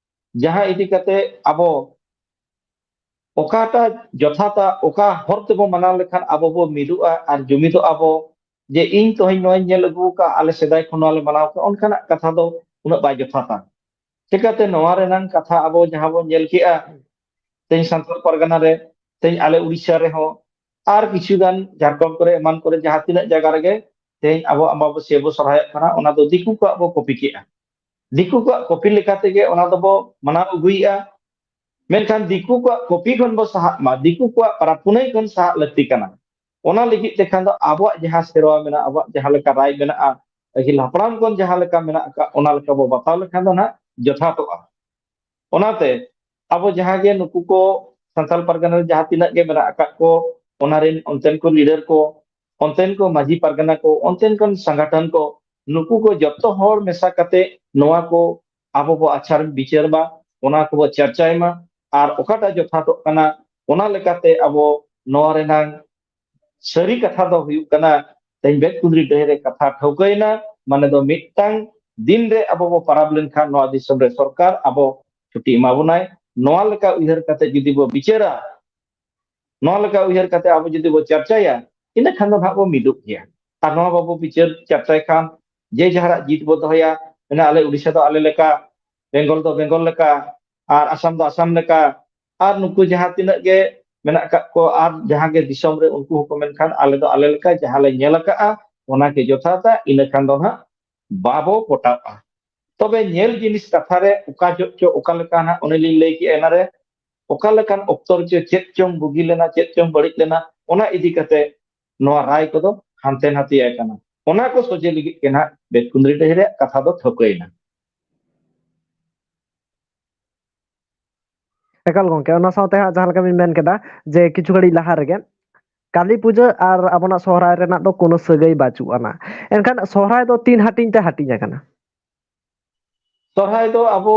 ᱡᱟᱦᱟᱸ ᱤᱫᱤ ᱠᱟᱛᱮ ᱟᱵᱚ ᱚᱠᱟᱴᱟᱜ ᱡᱚᱛᱷᱟᱛᱟ, ᱚᱠᱟ ᱦᱚᱨ ᱛᱮᱵᱚ ᱢᱟᱱᱟᱣ ᱞᱮᱠᱷᱟᱱ ᱟᱵᱚ ᱵᱚ ᱢᱤᱫᱚᱜᱼᱟ ᱟᱨ ᱡᱩᱢᱤᱫᱚᱜᱼᱟ ᱵᱚ, ᱡᱮ ᱤᱧ ᱛᱚᱦᱮᱧ ᱱᱚᱣᱟᱧ ᱧᱮᱞ ᱟᱹᱜᱩ ᱟᱠᱟᱫ, ᱟᱞᱮ ᱥᱮᱫᱟᱭ ᱠᱷᱚᱱ ᱱᱚᱣᱟ ᱞᱮ ᱢᱟᱱᱟᱣ ᱟᱠᱟᱫ, ᱚᱱᱠᱟᱱᱟᱜ ᱠᱟᱛᱷᱟ ᱫᱚ ᱩᱱᱟᱹᱜ ᱵᱟᱭ ᱡᱚᱛᱷᱟᱛᱟ᱾ ᱪᱤᱠᱟᱹᱛᱮ ᱱᱚᱣᱟ ᱨᱮᱱᱟᱝ ᱠᱟᱛᱷᱟ ᱟᱵᱚ ᱡᱟᱦᱟᱸ ᱵᱚᱱ ᱧᱮᱞ ᱠᱮᱜᱼᱟ, ᱛᱮᱦᱮᱧ ᱥᱟᱱᱛᱟᱲ ᱯᱟᱨᱜᱟᱱᱟ ᱨᱮ, ᱛᱮᱦᱮᱧ ᱟᱞᱮ ᱩᱲᱤᱥᱥᱟ ᱨᱮᱦᱚᱸ ᱟᱨ ᱠᱤᱪᱷᱩ ᱜᱟᱱ ᱡᱷᱟᱲᱠᱷᱚᱸᱰ ᱠᱚᱨᱮ ᱮᱢᱟᱱ ᱠᱚᱨᱮ ᱡᱟᱦᱟᱸ ᱛᱤᱱᱟᱹᱜ ᱡᱟᱭᱜᱟ ᱨᱮᱜᱮ ᱛᱮᱦᱮᱧ ᱟᱵᱚ ᱟᱢᱵᱟᱵᱟᱹᱥᱭᱟᱹ ᱵᱚ ᱥᱚᱨᱦᱟᱭᱚᱜ ᱠᱟᱱᱟ, ᱚᱱᱟ ᱫᱚ ᱫᱤᱠᱩ ᱠᱚᱣᱟᱜ ᱵᱚ ᱠᱚᱯᱤ ᱠᱮᱜᱼᱟ᱾ ᱫᱤᱠᱩ ᱠᱚᱣᱟᱜ ᱠᱚᱯᱤ ᱞᱮᱠᱟ ᱛᱮᱜᱮ ᱚᱱᱟ ᱫᱚᱵᱚ ᱢᱟᱱᱟᱣ ᱟᱹᱜᱩᱭᱮᱜᱼᱟ᱾ ᱢᱮᱱᱠᱷᱟᱱ ᱫᱤᱠᱩ ᱠᱚᱣᱟᱜ ᱠᱚᱯᱤ ᱠᱷᱚᱱ ᱵᱚ ᱥᱟᱦᱟᱜ ᱢᱟ, ᱫᱤᱠᱩ ᱠᱚᱣᱟᱜ ᱯᱟᱨᱟᱵᱽ ᱯᱩᱱᱟᱹᱭ ᱠᱷᱚᱱ ᱥᱟᱦᱟᱜ ᱞᱟᱹᱠᱛᱤ ᱠᱟᱱᱟ᱾ ᱚᱱᱟ ᱞᱟᱹᱜᱤᱫ ᱛᱮᱠᱷᱟᱱ ᱫᱚ ᱟᱵᱚᱣᱟᱜ ᱡᱟᱦᱟᱸ ᱥᱮᱨᱣᱟ ᱢᱮᱱᱟᱜᱼᱟ, ᱟᱵᱚᱣᱟᱜ ᱡᱟᱦᱟᱸ ᱞᱮᱠᱟ ᱨᱟᱭ ᱢᱮᱱᱟᱜᱼᱟ, ᱟᱹᱜᱤᱞ ᱦᱟᱯᱲᱟᱢ ᱠᱷᱚᱱ ᱡᱟᱦᱟᱸ ᱞᱮᱠᱟ ᱢᱮᱱᱟᱜ ᱟᱠᱟᱫ, ᱚᱱᱟ ᱞᱮᱠᱟ ᱵᱚ ᱵᱟᱛᱟᱣ ᱞᱮᱠᱷᱟᱱ ᱫᱚ ᱱᱟᱦᱟᱜ ᱡᱚᱛᱷᱟᱛᱚᱜᱼᱟ᱾ ᱚᱱᱟᱛᱮ ᱟᱵᱚ ᱡᱟᱦᱟᱸ ᱜᱮ ᱱᱩᱠᱩ ᱠᱚ ᱥᱟᱱᱛᱟᱲ ᱯᱟᱨᱜᱟᱱᱟ ᱨᱮ ᱡᱟᱦᱟᱸ ᱛᱤᱱᱟᱹᱜ ᱜᱮ ᱢᱮᱱᱟᱜ ᱟᱠᱟᱫ ᱠᱚ, ᱚᱱᱟ ᱨᱮᱱ ᱚᱱᱛᱮᱱ ᱠᱚ ᱞᱤᱰᱟᱨ ᱠᱚ, ᱚᱱᱛᱮᱱ ᱠᱚ ᱢᱟᱹᱡᱷᱤ ᱯᱟᱨᱜᱟᱱᱟ ᱠᱚ, ᱚᱱᱛᱮᱱ ᱠᱚ ᱥᱚᱝᱜᱚᱴᱷᱚᱱ ᱠᱚ, ᱱᱩᱠᱩ ᱠᱚ ᱡᱚᱛᱚ ᱦᱚᱲ ᱢᱮᱥᱟ ᱠᱟᱛᱮ ᱱᱚᱣᱟ ᱠᱚ ᱟᱵᱚ ᱵᱚ ᱟᱪᱟᱨ ᱵᱤᱪᱟᱹᱨ ᱢᱟ, ᱚᱱᱟ ᱠᱚᱵᱚ ᱪᱟᱨᱪᱟᱭ ᱢᱟ, ᱟᱨ ᱚᱠᱟᱴᱟᱜ ᱡᱚᱛᱷᱟᱛᱚᱜ ᱠᱟᱱᱟ, ᱚᱱᱟ ᱞᱮᱠᱟᱛᱮ ᱟᱵᱚ ᱱᱚᱣᱟ ᱨᱮᱱᱟᱝ ᱥᱟᱹᱨᱤ ᱠᱟᱛᱷᱟ ᱫᱚ ᱦᱩᱭᱩᱜ ᱠᱟᱱᱟ, ᱛᱮᱦᱮᱧ ᱵᱮᱫ ᱠᱩᱸᱫᱽᱨᱤ ᱰᱟᱹᱦᱤ ᱨᱮ ᱠᱟᱛᱷᱟ ᱴᱷᱟᱹᱣᱠᱟᱹᱭᱮᱱᱟ, ᱢᱟᱱᱮ ᱫᱚ ᱢᱤᱫᱴᱟᱝ ᱫᱤᱱ ᱨᱮ ᱟᱵᱚ ᱵᱚ ᱯᱟᱨᱟᱵᱽ ᱞᱮᱱᱠᱷᱟᱱ ᱱᱚᱣᱟ ᱫᱤᱥᱚᱢ ᱨᱮ ᱥᱚᱨᱠᱟᱨ ᱟᱵᱚ ᱪᱷᱩᱴᱤ ᱮᱢᱟ ᱵᱚᱱᱟᱭ᱾ ᱱᱚᱣᱟ ᱞᱮᱠᱟ ᱩᱭᱦᱟᱹᱨ ᱠᱟᱛᱮ ᱡᱩᱫᱤ ᱵᱚ ᱵᱤᱪᱟᱹᱨᱟ, ᱱᱚᱣᱟ ᱞᱮᱠᱟ ᱩᱭᱦᱟᱹᱨ ᱠᱟᱛᱮ ᱟᱵᱚ ᱡᱩᱫᱤ ᱵᱚ ᱪᱟᱨᱪᱟᱭᱟ, ᱤᱱᱟᱹ ᱠᱷᱟᱱ ᱫᱚ ᱱᱟᱦᱟᱜ ᱵᱚ ᱢᱤᱫᱚᱜ ᱜᱮᱭᱟ᱾ ᱟᱨ ᱱᱚᱣᱟ ᱵᱟᱵᱚ ᱵᱤᱪᱟᱹᱨ ᱪᱟᱨᱪᱟᱭ ᱠᱷᱟᱱ ᱡᱮ ᱡᱟᱦᱟᱨᱟᱜ ᱡᱤᱛ ᱵᱚ ᱫᱚᱦᱚᱭᱟ, ᱢᱮᱱᱟ ᱟᱞᱮ ᱩᱰᱤᱥᱟ ᱫᱚ ᱟᱞᱮ ᱞᱮᱠᱟ ᱵᱮᱝᱜᱚᱞ ᱫᱚ ᱵᱮᱝᱜᱚᱞ ᱞᱮᱠᱟ, ᱟᱨ ᱟᱥᱟᱢ ᱫᱚ ᱟᱥᱟᱢ ᱞᱮᱠᱟ, ᱟᱨ ᱱᱩᱠᱩ ᱡᱟᱦᱟᱸ ᱛᱤᱱᱟᱹᱜ ᱜᱮ ᱢᱮᱱᱟᱜ ᱟᱠᱟᱫ ᱠᱚ, ᱟᱨ ᱡᱟᱦᱟᱸ ᱜᱮ ᱫᱤᱥᱚᱢ ᱨᱮ, ᱩᱱᱠᱩ ᱦᱚᱸᱠᱚ ᱢᱮᱱᱠᱷᱟᱱ ᱟᱞᱮ ᱫᱚ ᱟᱞᱮ ᱞᱮᱠᱟ ᱡᱟᱦᱟᱸ ᱞᱮ ᱧᱮᱞ ᱟᱠᱟᱫᱼᱟ, ᱚᱱᱟ ᱜᱮ ᱡᱚᱛᱷᱟᱛᱟ, ᱤᱱᱟᱹ ᱠᱷᱟᱱ ᱫᱚ ᱦᱟᱸᱜ ᱵᱟᱵᱚ ᱯᱚᱴᱟᱜᱼᱟ᱾ ᱛᱚᱵᱮ ᱧᱮᱞ ᱡᱤᱱᱤᱥ ᱠᱟᱛᱷᱟ ᱨᱮ ᱚᱠᱟ ᱡᱚᱦᱚᱜ ᱪᱚ ᱚᱠᱟ ᱞᱮᱠᱟ ᱦᱟᱸᱜ, ᱚᱱᱮ ᱞᱤᱧ ᱞᱟᱹᱭ ᱠᱮᱜᱼᱟ ᱮᱱᱟᱨᱮ, ᱚᱠᱟ ᱞᱮᱠᱟᱱ ᱚᱠᱛᱚ ᱨᱮᱪᱚ ᱪᱮᱫ ᱪᱚᱝ ᱵᱩᱜᱤ ᱞᱮᱱᱟ, ᱪᱮᱫ ᱪᱚᱝ ᱵᱟᱹᱲᱤᱡ ᱞᱮᱱᱟ, ᱚᱱᱟ ᱤᱫᱤ ᱠᱟᱛᱮ ᱱᱚᱣᱟ ᱨᱟᱭ ᱠᱚᱫᱚ ᱦᱟᱱᱛᱮ ᱱᱟᱛᱮ ᱟᱠᱟᱱᱟ᱾ ᱚᱱᱟ ᱠᱚ ᱥᱚᱡᱷᱮ ᱞᱟᱹᱜᱤᱫ ᱜᱮ ᱱᱟᱦᱟᱜ ᱵᱮᱛᱠᱩᱸᱫᱽᱨᱤ ᱰᱟᱹᱦᱤ ᱨᱮᱭᱟᱜ ᱠᱟᱛᱷᱟ ᱫᱚ ᱴᱷᱟᱹᱣᱠᱟᱹᱭᱮᱱᱟ᱾ ᱮᱠᱟᱞ ᱜᱚᱝᱠᱮ, ᱚᱱᱟ ᱥᱟᱶᱛᱮ ᱦᱟᱸᱜ ᱡᱟᱦᱟᱸ ᱞᱮᱠᱟ ᱵᱤᱱ ᱢᱮᱱ ᱠᱮᱫᱟ ᱡᱮ ᱠᱤᱪᱷᱩ ᱜᱷᱟᱹᱲᱤᱡ ᱞᱟᱦᱟ ᱨᱮᱜᱮ ᱠᱟᱹᱞᱤ ᱯᱩᱡᱟᱹ ᱟᱨ ᱟᱵᱚᱱᱟᱜ ᱥᱚᱦᱨᱟᱭ ᱨᱮᱱᱟᱜ ᱫᱚ ᱠᱳᱱᱳ ᱥᱟᱹᱜᱟᱹᱭ ᱵᱟᱹᱪᱩᱜ ᱟᱱᱟ᱾ ᱮᱱᱠᱷᱟᱱ ᱥᱚᱦᱨᱟᱭ ᱫᱚ ᱛᱤᱱ ᱦᱟᱹᱴᱤᱧ ᱛᱮ ᱦᱟᱹᱴᱤᱧ ᱟᱠᱟᱱᱟ? ᱥᱚᱦᱨᱟᱭ ᱫᱚ ᱟᱵᱚ